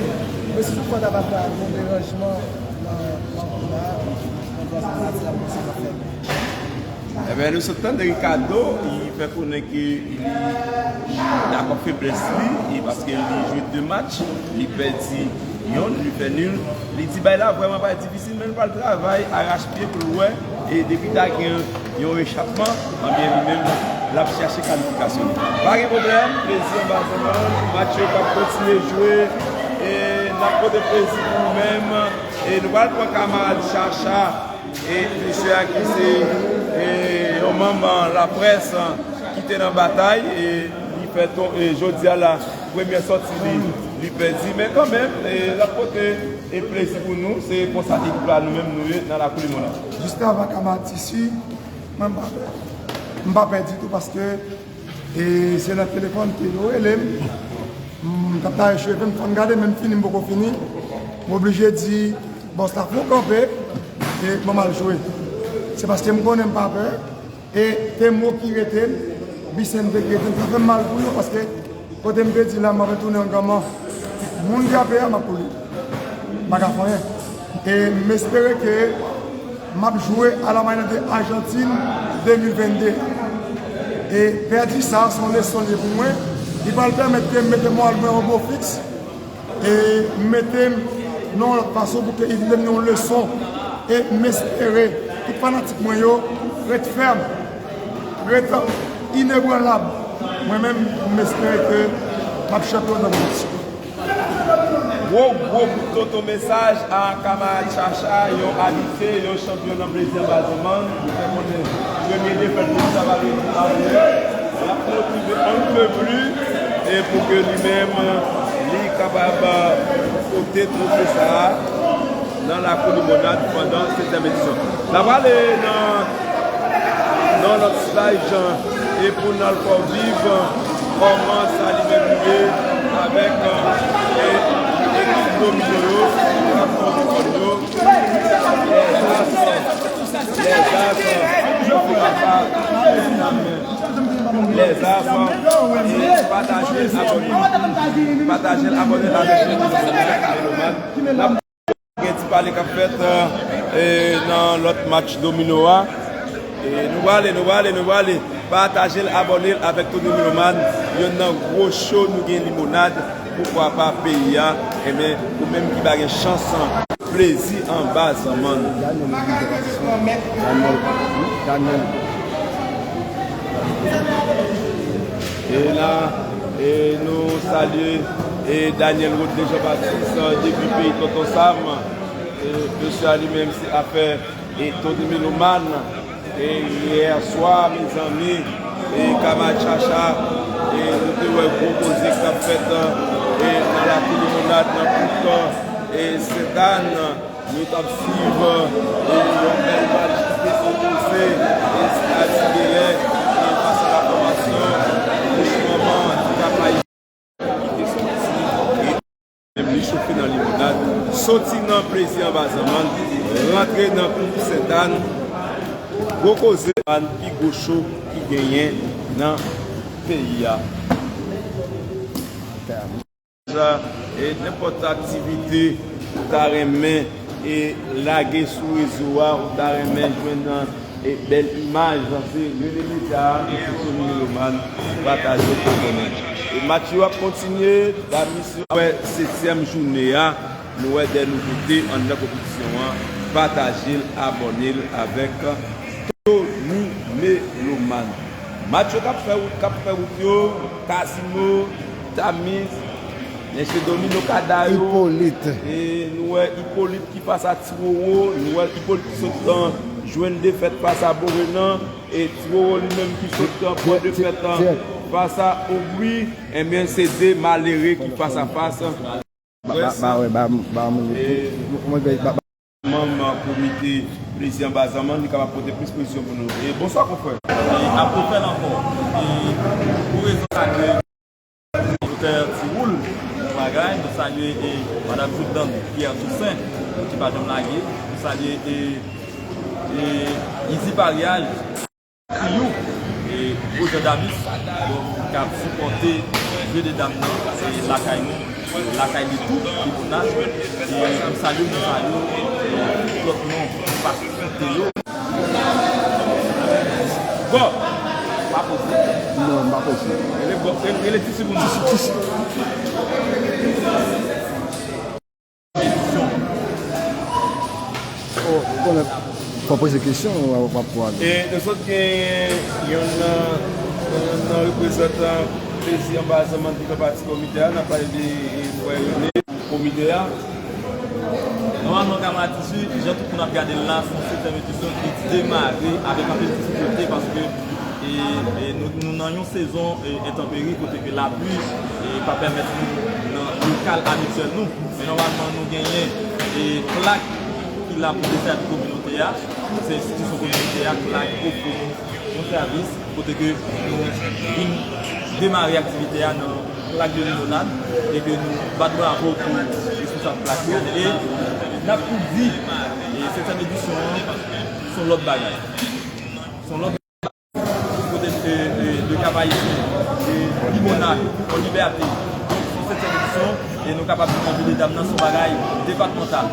men si toutfwa ta pa fè yon deranjman nan, nan kou la, nan twa sa mati la, bon, se pa fè. Ebyen, nou sot tande Ricardo, li fè konnen ke li dakò feblès li, e paske li jwe de match, li pèdi yonn, li fè nil. Li di bagay la vrèman pa difisil, men l pral travay arachpye pou l wè, e depi ta gen yon echapman, ebyen, li menm, l ap chache kalifikasyon li. Pa gen pwoblèm, Plezi Anba Zanmann, match yo k ap kontinye jwe, e n ap pote plezi pou ou menm, e nou pral pran kamarad Chacha. E mesye a ki se, e, yon manm laprès ki te nan batay, e li fè to-, e jodi a la, premyè sòti li, li pèdi. Men kanmenm, e l ap pote, e plezi pou nou. Se konsa ekip la nou menm nou ye nan lakou Limona. Jiskavan Kamatisi, mwen m pa pè. M pa pè ditou paske E se nan telefòn ke yo rele m. M t ap tare cheve m, fò n gade, men m fini, m poko fini. M oblije di bòs la fè yon kanpe e ban m al jwe. Se paske m konnen m pa pè. E te mo ki rete m, Bisèn te ki rete m. Sa fè m mal pou yo, paske kote m te di la, m ap retounen an granman. Moun ki ape a, m ap koule. M pa ka fè anyen. E m espere ke m ap jwe a la manyè de Ajantin de mil vennde. E pèdi sa, se yon leson li ye pou mwen. Li pral pèmèt ke m mete moral mwen o bo fiks. E mete m nan yon lòt fason pou ke li vin yon leson. E m espere tout fanatik mwen yo ret fèm, ret inebranlab. Mwen menm, m espere ke m ap chanpyon nan konpetisyon. Gwo, gwo kout tonton mesaj a kamarad Chacha, yon abitye, yon chanpyon nan Plezi Anba Zanmann. Nou fè konnen premye defèt li, sa va vin apre. L ap motive on ne peut plus, e pou ke li menm, li kapab pote twofe sa a nan lakou Limonad pandan setyèm edisyon. N a prale nan, nan lòt slide, e pou n al fè w viv kòman sa li menm li ye avèk, e, ekip domino yo, domino yo. Lèzas, Lèzas, e pataje l, abòne, pataje l, abòne l avèk Meloman. N ap gen ti pale k ap fèt, e, nan lòt match domino a. E nou prale, nou prale, nou prale. Pataje l, abòne l avèk Tony Meloman. Yonn nan gwo cho nou gen Limonad. Poukwa pa peyi a, enben, ou menm ki pa gen chans, Plezi Anba Zanmann. Daniel, Daniel, Daniel. E la, e nou salye, e Daniel Rodney Jean Baptiste, depi peyi Tonton Sam. E mesye a li menm se afè, e Tony Meloman. E yè swa, mezanmi, e kamarad Chacha, e nou te wè gwo koze k t ap fèt, e nan lakou Limonad, nan Pout, e Sentàn. Nou t ap swiv, e yon bèl match ki te opoze, e Stad Sibeyen, e fas a la fòmasyon Wouch Manman, Kap Ayisyen. Ki te soti, e menm li chofe nan Limonad, soti nan Plezi Anba Zanmann, rantre nan kou Sentàn, gwo koze, pi gwo cho ki genyen nan peyi a. E nenpòt aktivite ou ta renmen e lage sou rezo a, ou ta renmen jwenn nan e bèl imaj, se Rene Medya a, e se Tony Meloman, pataje pou konnen. E match yo ap kontinye, Damis yo wè setyèm jounen an, nou wè de nouvote anndan konpetisyon an, pataje l, abòne l avèk Tony Meloman. Match yo k ap fè wout, k ap fè wout yo, Kazino, Damis, mesye Domino Kada yo. Ipolit. E nou wè Ipolit ki fas a Ti Wowo, nou wè Ipolit ki sot, e, jwenn defèt fas a Borenan, e Ti Wowo li menm ki sot, e, pran defèt, e, fas a Ogwi, enben se de malere ki fas a fas. Ba, ba, ba, wè, ba, ba, mwen, mwen, ba, ba. Manm komite Plezi Anba Zanmann, li kapab pote plis prezisyon pou nou. E bonswa, konfrè. E ap refè l ankò. E pou rezon sa ke Doktè Tiwoul, bon bagay, nou salye e Madanm Joutdan, Pierre Toussaint, ki pa janm lage, nou salye e, e Izi Paryaj, Tiyou, e Roger Damis, donk, k ap sipòte jeu de dam nan, e lakay nou, lakay li tou, Limonad, e nou salye moun sa yo, e tout lòt non, pa site yo. Bon, pa poze. Non, m pa poze. Rele bon, rele, rele ti timoun. Ti, ti, ti. Oh, ou konnen, fò poze kesyon, w ap, w ap pwale. E nou sot gen youn nan, nan, nan reprezantan Plezi Anba Zanmann ki fè pati komite a, n ap pale de, e, frè Rene. Komite a. Nòmalman, kamarad Tisi, jan tout moun ap gade l la, se yon setyèm edisyon ki demare avèk anpil difikilte paske, e, e nou, nou nan yon sezon, e, entanperi kote ke lapli, e, pa pèmèt nou nan lokal abityèl nou. Men nòmalman, nou genyen, e, Klak ki la pou desèt kominote a. Se enstitisyon kominote a, Klak ofri nou yon sèvis kote ke nou vin demare aktivite a nan Klak de Limonad e ke nou bat bravo pou responsab Klak yo. E n ap tou di, e setyèm edisyon an, se yon lòt bagay. Se yon lòt Ayisyen, e Limonad, Fò Libète, sou setyèm edisyon, e nou kapab di konvide dam nan sou bagay depatmantal.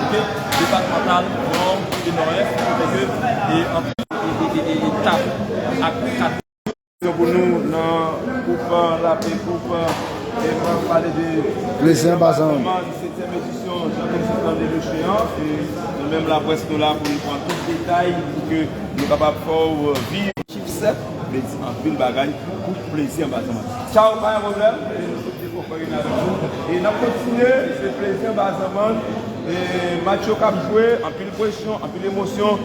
Oke? Depatmantal, nò e nòdès, kote ke, e anpil, e, e, e, e, etap ak kat pou nou nan koup, lape koup, e m ap pale de Plezi Anba Zanmann, setyèm edisyon, Jean Baptiste André Lechean, e nou menm laprès nou la pou nou pran tout detay pou ke nou kapab fè w viv. Chif sèt vle di anpil bagay pou Plezi Anba Zanmann. Tchaw, pa gen pwoblèm. E nou sot dekonfayine avèk nou. E n ap kontinye, se Plezi Anba Zanmann. E match yo k ap jwe, anpil presyon, anpil emosyon.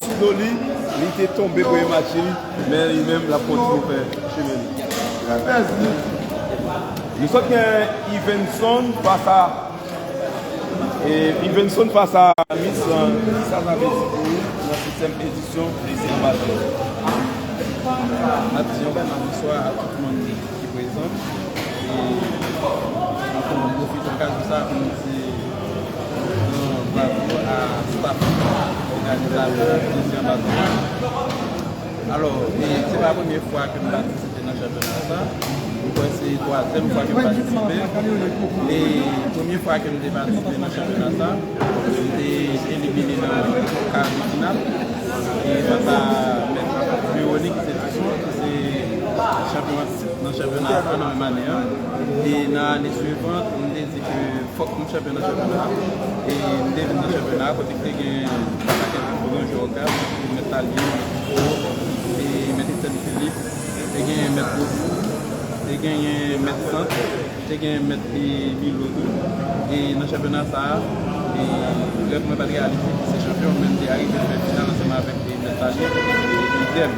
Ti do li, li te tonbe premye match li, men li menm l ap kontinye fè chemen li. Nou sot gen Ivenson fas a E Ivenson fas a Miss, kisa sa vle di pou ou nan setyèm edisyon Plezi Anba Zanmann? M ap di yon bèl bonswa a tout moun ki prezan. E ankò, m pwofite okazyon sa pou m di yon bravo a staff òganizatè Plezi Anba Zanmann. Alò, e se pa premye fwa ke m patisipe nan chanpyona sa. M kwè se twazyèm fwa ke m patisipe. E premye fwa ke m te patisipe nan chanpyona sa, m te elimine nan kar de final. E fas a mèt Veronique Saint-Toussaint, ki se chanpyon an tit nan chanpyona a nan menm ane an. E nan ane swivan, m te di ke fòk m chanpyon nan chanpyona a. E m te vin nan chanpyona a, kote ki te gen yon pakèt gran jwè Okap, Mèt Lalye, Mèt Fouco, e Mèt Etienne Philippe, te gen Mèt Gofou, te genyen Mèt Sant, te gen Mèt, e, Milo tou. E nan chanpyona sa a, e, rèv mwen pa t reyalize pou se chanpyon, men m te arive fè final ansanm avèk, e, Mèt Lalye, ki te fini dezyèm.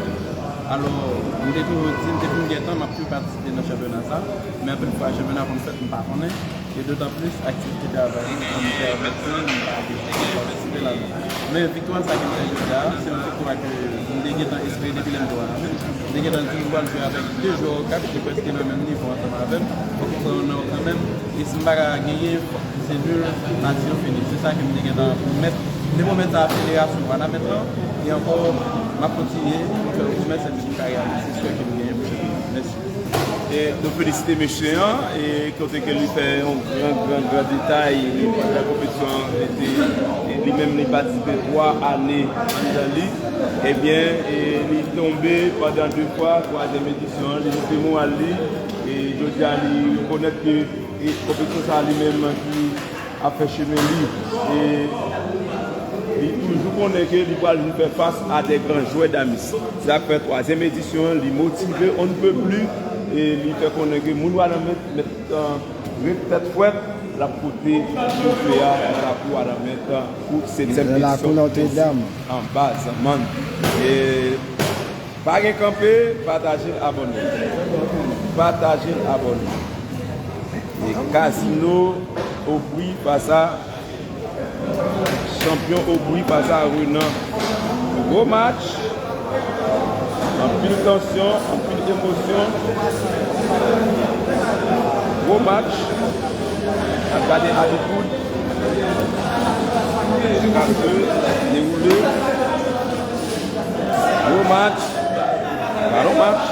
Alò, m te toujou di, m te fin gentan, m ap toujou patisipe nan chanpyona sa, men anpil fwa chanpyona konn fèt, m pa konnen. E dotan plis, aktivite travay m konn pèmèt mwen m pa vin patisipe ladan. Men viktwa sa ke m fè jodi a, se yon viktwa ke m te gentan espere depi lè m te wè nan men m. M te gentan di m pral jwe avèk de jwè Okap ki prèske nan menm nivo ansanm avè m. Fòk m pran onè kanmenm. E si m pa ka genyen, fòk se nil, match yo fini. Se sa ke m te gentan pwomèt. M te pwomèt sa a federasyon Wanament lan. E ankò, m ap kontinye pou m fè yo pwomès epi pou m ka reyalize swè ke m genyen pou chak moun. Mèsi. E nou felisite mesye an, e kote ke li fè yon gran, gran, gran detay, li pandan konpetisyon an, li te, e li menm li patisipe twa ane anndan li. Ebyen, e li tonbe pandan de fwa, twazyèm edisyon an, li monte moral li, e jodi a li rekonèt ke, e konpetisyon sa a li menm ki ap fè chemen li. E li toujou konnen ke li pral vin fè fas a de gran jwè Damis. Se sa k fè twazyèm edisyon an, li motive on ne peut plus, e li fè konnen ke moun Wanament mèt, mèt, e, ret tèt frèt, l ap pote twofe a nan lakou Wanament pou setyèm edisyon Plezi Anba Zanmann. E pa gen kanpe, pataje l, abòne. Pataje l, abòne. E Casino Aubry fas a Chanpyon Aubry fas a Renan. Gwo match. Anpil tansyon, anpil emosyon. Gwo match. N ap gade Abit Wood. K ap dewoule. Gwo match. Balon match.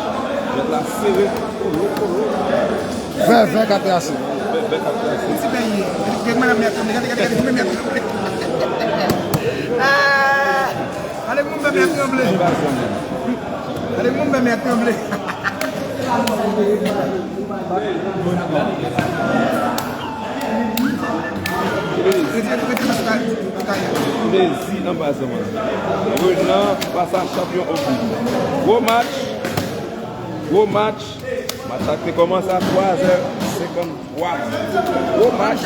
Jwèt la sere. Kolo, kolo. Vèvè ka trase. Vèvè ka trase. Ti peyi. Gade madanm mè a tranble. Gade, gade, gade, gade, mè a tranble. Ah! Gade moun mè a tranble. Gade moun mè a tranble. Plezi anba zanmann. Renan fas a Chanpyon Aubry. Gwo match. Gwo match. Match la te kòmanse a twa zè senkanntwa. Gwo match.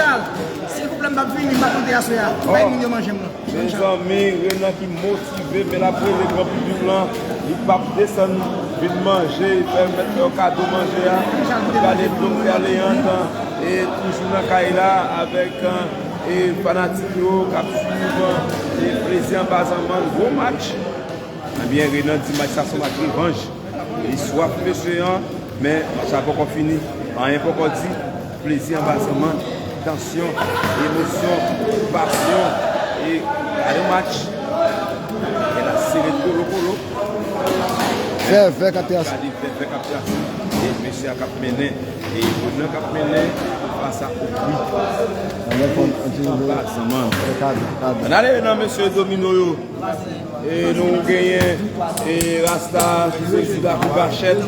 Silvouplè, m p ap vini, m p ap monte aswè a. Bay moun yo manje m nan. Mezanmi, Renan ki motive, men l ap rele gran piblik lan. Li p ap desann vin manje, li fè, mèt fè yo kado manje a. Li pale Doktè Leandre, e toujou nan kay la avèk, e fanatik yo k ap swiv, e Plezi anba zanmann, gwo match. Ebyen, Renan di match sa se yon match revanj. Li swaf mesye an, men match la poko fini. Anyen poko di. Plezi anba zanmann, tansyon, emosyon, pasyon, e gade match. E l ap sere kolo kolo. E Vèvè k ap trase. Gade Vèvè k ap trase. E mesye a k ap mennen. E Ronan k ap mennen. Fas a Obri. Anba zanman. Ann ale nan mesye domino yo. E nou genyen e Rasta ki se Zila Kouvachèt.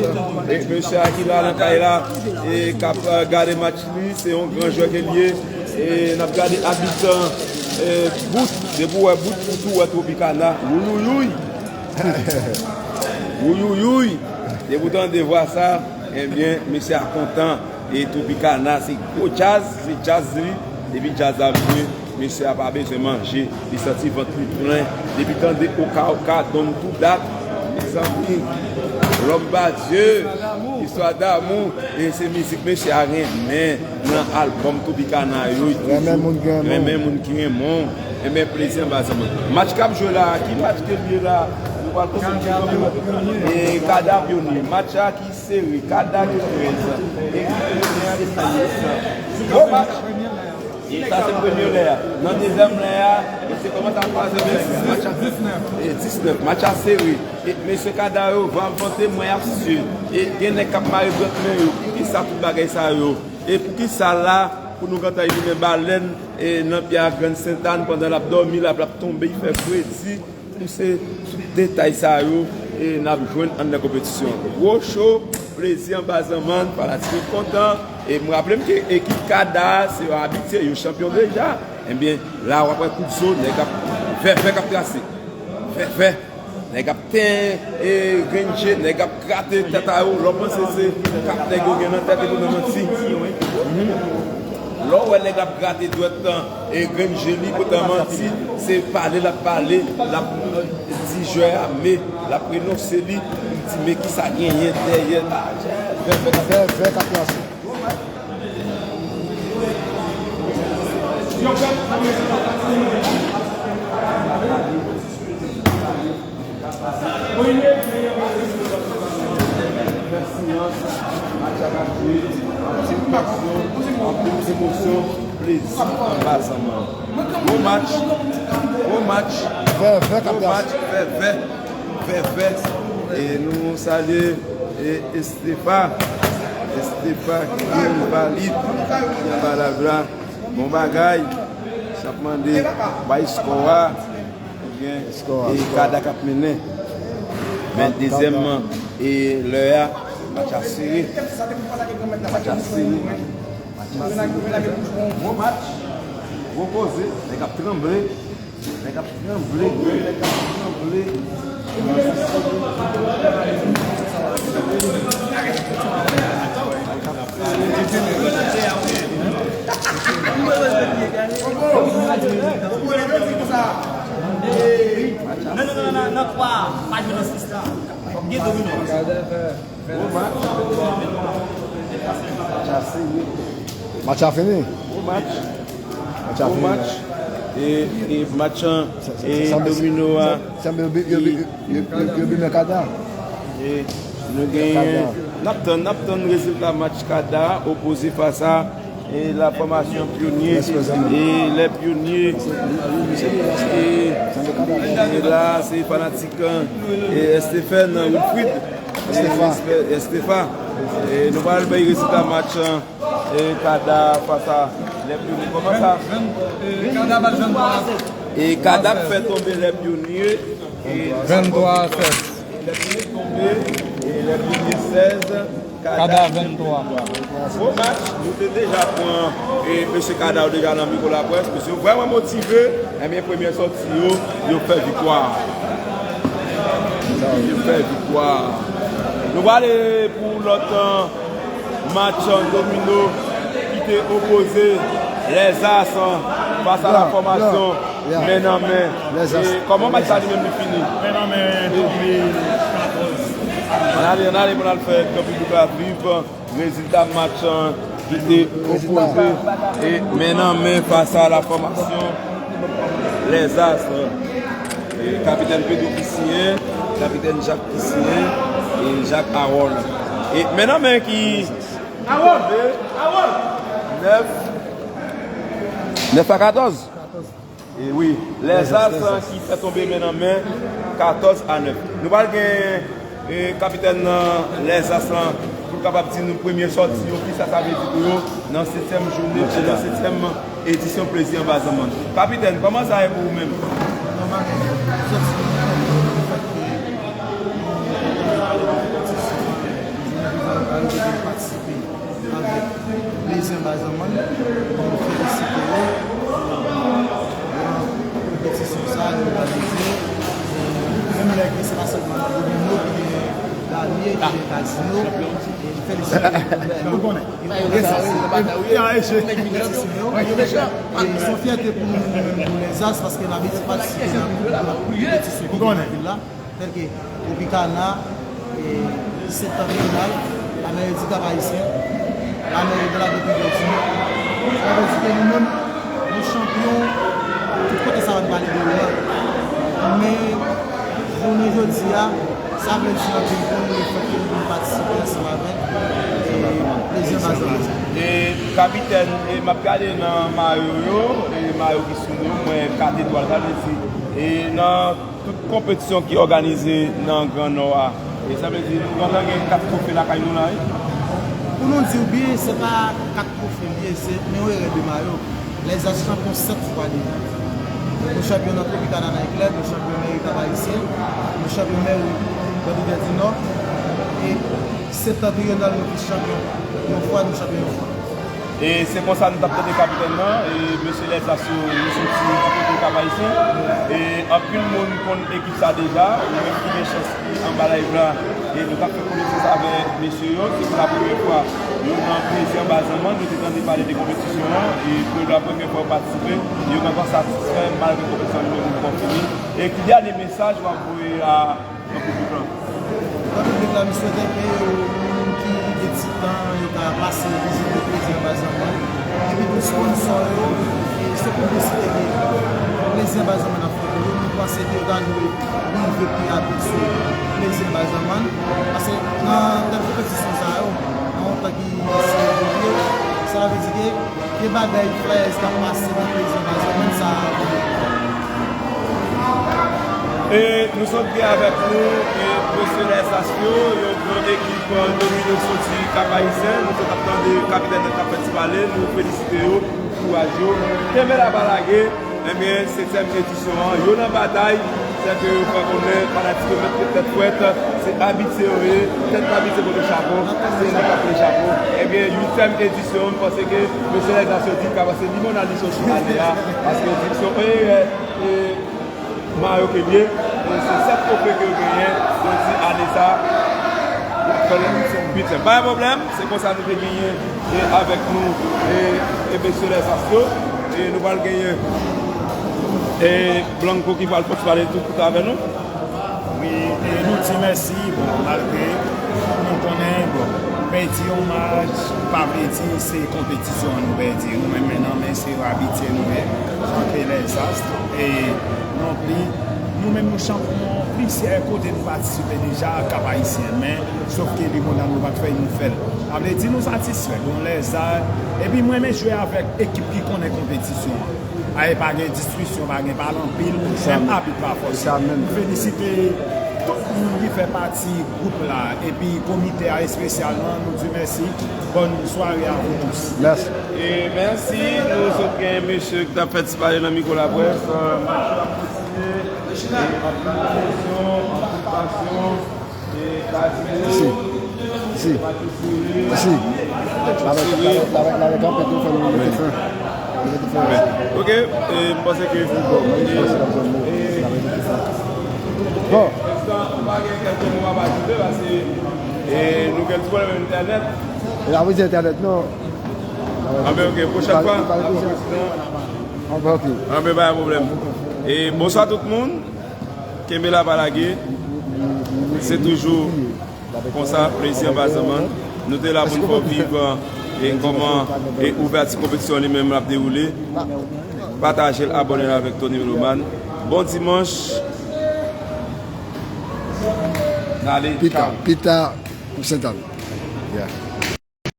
E mesye a ki la nan kay la. E k ap eh, gade match li. Se yon gran jwè ke l ye. E n ap gade abit eh, bout. Depi w wè bout, ou tou wè Tropicana. Wouyouyouy. Wouyouyouy. Depi w tande vwa sa, ebyen, mesye a kontan. E Tropicana, se gwo djaz, se djaz li. Depi djaz la ap jwe, mesye a pa bezwen manje. Li santi vant li plen. Depi tande oka oka, donn tou dat. Mezanmi, lòm ba Dye, istwa damou. E se mizik mesye a renmen nan albòm Tropicana yo. Li toujou renmen moun ki renmen w. Renmen moun ki renmen w. Enben, plezi anba zanman. Match k ap jwe la, ki match ke l ye la? Nou pral konfime konfime. E Kada Pyonye. Match la ki sere. Kada ki trèz. E Pyonye a ki sis. Bon match. E sa se premye lè a. Nan dezyèm lè a, e se kòman sa twazyèm lè a? Match a diznèf. E diznèf. Match a sere. E mesye Kada yo, van ap vante, mwen ap sye. E gen nèg k ap mare dwèt men yo. Poukisa tout bagay sa yo? E poukisa la, pou nou gentan elimine balèn e nan pye a Grann Sentàn pandan l ap dòmi, l ap, l ap tonbe, l fè fredi? Tout se tout detay sa yo e n ap jwenn anndan konpetisyon an. Gwo cho, plezi anba zanmann, fanatik yo kontan. E m raple m ke ekip Kada a se yo abitye, yo chanpyon deja. Ebyen, la w ap wè kout zo, nèg ap Vèvè k ap trase. Vèvè. Nèg ap ten e grenn je, nèg ap grate tèt a yo. Lè w panse se kat nèg yo gen nan tèt, epi nan manti. Mhm. Lè w wè nèg ap grate dwèt lan e grenn je li, poutan manti, se pale l ap pale, l ap eh, di jwè a, men l ap renonse li, li di men kisa genyen dèyè la. Vèvè k ap trase. Bon match. Bon match. Vèvè k ap trase. Vèvè. Vèvè. E nou salye e Estefa. Estefa ki valid. Ki anba la vla. Bon bagay. S ap mande bay skò a. Ebyen, e Kada k ap mennen. Men dezyèm e lè a, match a sere. Match a sere. Match a sere. Gwo match. Gwo koze. Nèg ap tranble. Nèg ap tranble. Nèg ap tranble. Non, non, non, non, non, twa. Pa jwe nan sis la. Fòk gen domino. Bon match. Match a fini. Match a fini. Bon match. Match a fini. Bon match. E, e match an, e domino a. Sanble yo bi-, yo bi-, yo, yo, yo, yo bimen Kada. E nou genyen, n ap tann, n ap tann rezilta match Kada opoze fas a e la fòmasyon Pyonye. E lè Pyonye, e, e la, se fanatik e Estefan Wilfrid. Estefa. Estefa. E nou pral bay rezilta match an. E Kada fas a Lè Pyonye. Kòman sa? Vennde, e, Kada bat venntwa a sèz. E Kada fè tonbe Lè Pyonye. E venntwa a sèz. Lè Pyonye tonbe. E Lè Pyonye sèz. Kada venntwa. Bon match, nou te deja pran e mesye Kada yo deja nan mikwo laprès. Mesye yo vrèman motive. Ebyen, premyè sòti yo, yo fè viktwa. Yo fè viktwa. Nou prale pou lòt, e, match domino ki te opoze Les As fas a la fòmasyon men nan men. E kòman match sa li menm li fini? Men nan men, tonbe katòz a nèf. Ann ale, ann ale pou n al fè granpiblik la viv rezilta match an ki te opoze e men nan men fas a la fòmasyon Les As. E kapitèn Pedro ki siyen, kapitèn Jak ki siyen, e Jak Harold. E men nan men ki tonbe nèf, nèf a katòz. E wi, Les As ki fè tonbe men nan men katòz a nèf. Nou pral gen E kapitèn nan Lèzas lan pou l kapab di nou premye sòti yo, kisa sa vle di pou yo nan setyèm jounen, nan setyèm edisyon Plezi Anba Zanmann. Kapitèn, kòman sa ye pou ou menm? Nòmalman, sòti nou fèt ke nou kontan ale nan konpetisyon an, jounen jodi a nou ka rive vin patisipe avèk Plezi Anba Zanmann, pou nou felisite yo nan konpetisyon sa a yo òganize. E menm lè ke se pa sèlman domino ki gen damye, ki gen kazino, e felisite yo. Nou konnen. E se yon fyète pou nou, nou menm, pou Lèzas, paske n abitye patisipe nan tout konpetisyon ki gen nan vil la. Tèl ke Tropicana, e, Septentrional, la mairie du Cap-Haïtien, la mairie de la Côte d'Ivoire. Sa vle di ke nou menm, nou chanpyon, tout kote sa va n pale de nou an. Men, jounen jodi a, sa vle di anpil pou nou, lefèt ke nou vin patisipe ansanm avèk, e, Plezi Anba Zanmann. E, kapitèn, e, m ap gade nan mayo yo, e, mayo ki sou nou, m wè kat etwal, sa vle di, e, nan tout konpetisyon ki òganize nan Gran Nò a. E sa vle di, nou gentan gen kat twofe lakay nou la, wi. Pou nou di w byen, se pa kat twofe l ye, se, men yon erè de mayo. Lèzas chanpyon sèt fwa deja. Nou chanpyon nan Tropicana Night Club, nou chanpyon mèri Cap-Haïtien, nou chanpyon mèri Gwadloup Dèdinò, e Septentrional nou te chanpyon yon fwa, nou chanpyon yon fwa. E se konsa nou t ap tande kapitèn nan, e mesye Lèzas yo, yo soti di kote Kap Ayisyen. E anpil moun konn ekip sa deja, ou menm ki gen chans ki anba live la, e nou t ap fè konesans avèk mesye yo, se pou la premyè fwa yo nan Plezi Anba Zanmann, yo te tande pale de konpetisyon an, e pou la premyè fwa yo patisipe, yo gentan satisfè malgre konpetisyon an li menm li poko fini. E ki dènye mesaj w ap voye a nan piblik lan. Nan piblik la, m swete ke moun ki gen ti tan, yo ka pase vizite Plezi Anba Zanmann. Epi tou sponsò yo, e se piblisite ke Plezi Anba Zanmann ap fè pou yo. Nou panse ke yo ta dwe rive pi rapid sou Plezi Anba Zanmann. Paske nan lè konpetisyon sa yo, nan yon tan ki si evolye, sa vle di ke Gen bagay flyers k ap pase nan Plezi Anba Zanmann sa a. E nou sot gen avèk nou, e, mesye Lèzas yo, yon gran ekip, e, domino soti Kap Ayisyen. Nou sot ap tande kapitèn nan k ap fè ti pale, nou felisite yo pou kouraj yo. Kenbe la pa lage. Ebyen, setyèm edisyon an, yo nan batay, sèke yo fè konnen fanatik yo mèt tèt fwèt, se abitye yo ye, tèt pa abitye pote chapo, se nou k ap pote chapo. Ebyen, uityèm edisyon, m panse ke mesye Lèzas yo di ka pase limonad li sou ane a, paske yo di se yon erè, e, mayo ke l ye, e se sèt twofe ke yo genyen, yo di ane sa, y ap fè l uityèm. Pa gen pwoblèm, se konsa nou te genyen e avèk nou, e, e mesye Lèzas yo, e nou pral genyen, e, Blanco ki pral fè ti pale tou kout avè nou. Wi, e nou di mèsi, bon, malgre nou konnen, bon, pèdi yon match, pa vle di se konpetisyon an nou pèdi. Nou menm nan men se abitye nou ye, antre Lèzas, e non pli, nou menm nou chanpyon plizyè kote nou patisipe deja, Kap Ayisyen, men Sòf ke limonad nou pa t fè, nou fè l. Sa vle di nou satisfè, bon Lèzas. Epi m renmen jwe avèk ekip ki konnen konpetisyon an. Ay, pa gen diskisyon, pa gen pale anpil, menm abit pa fòse. M felisite tout moun ki fè pati gwoup la, epi komite a espesyalman, nou di mèsi. Bonne soirée à vous tous. Mèsi. E mèsi, nou sot gen mesye ki t ap fè ti pale nan mikwo laprès, e, mesye ap fè, e, anpil presyon, anpil pasyon. Isi. Isi. Isi. N ap kanpe tou, fò nou mete fen. Nou mete fen isi. Ok, e, m panse ke, e, bon, e, bon. Pou pa gen kèk mo w ap ajoute, paske, e, nou gen ti pwoblèm entènèt. E, la, wi, se entènèt, non. Anben, ok, pwochèn fwa. Anben, ok. Anben, pa gen pwoblèm. E, bonswa tout moun. Kenbe la, pa lage. Se toujou konsa, Plezi Anba Zanmann. Nou te la pou n fè w viv, e kòman e ouvèti konpetisyon li menm l ap dewoule. Pataje l, abòne l avèk Tony Meloman. Bon dimanch. N ale, pita, tchaw. Pita pou Sentàn. Yeah.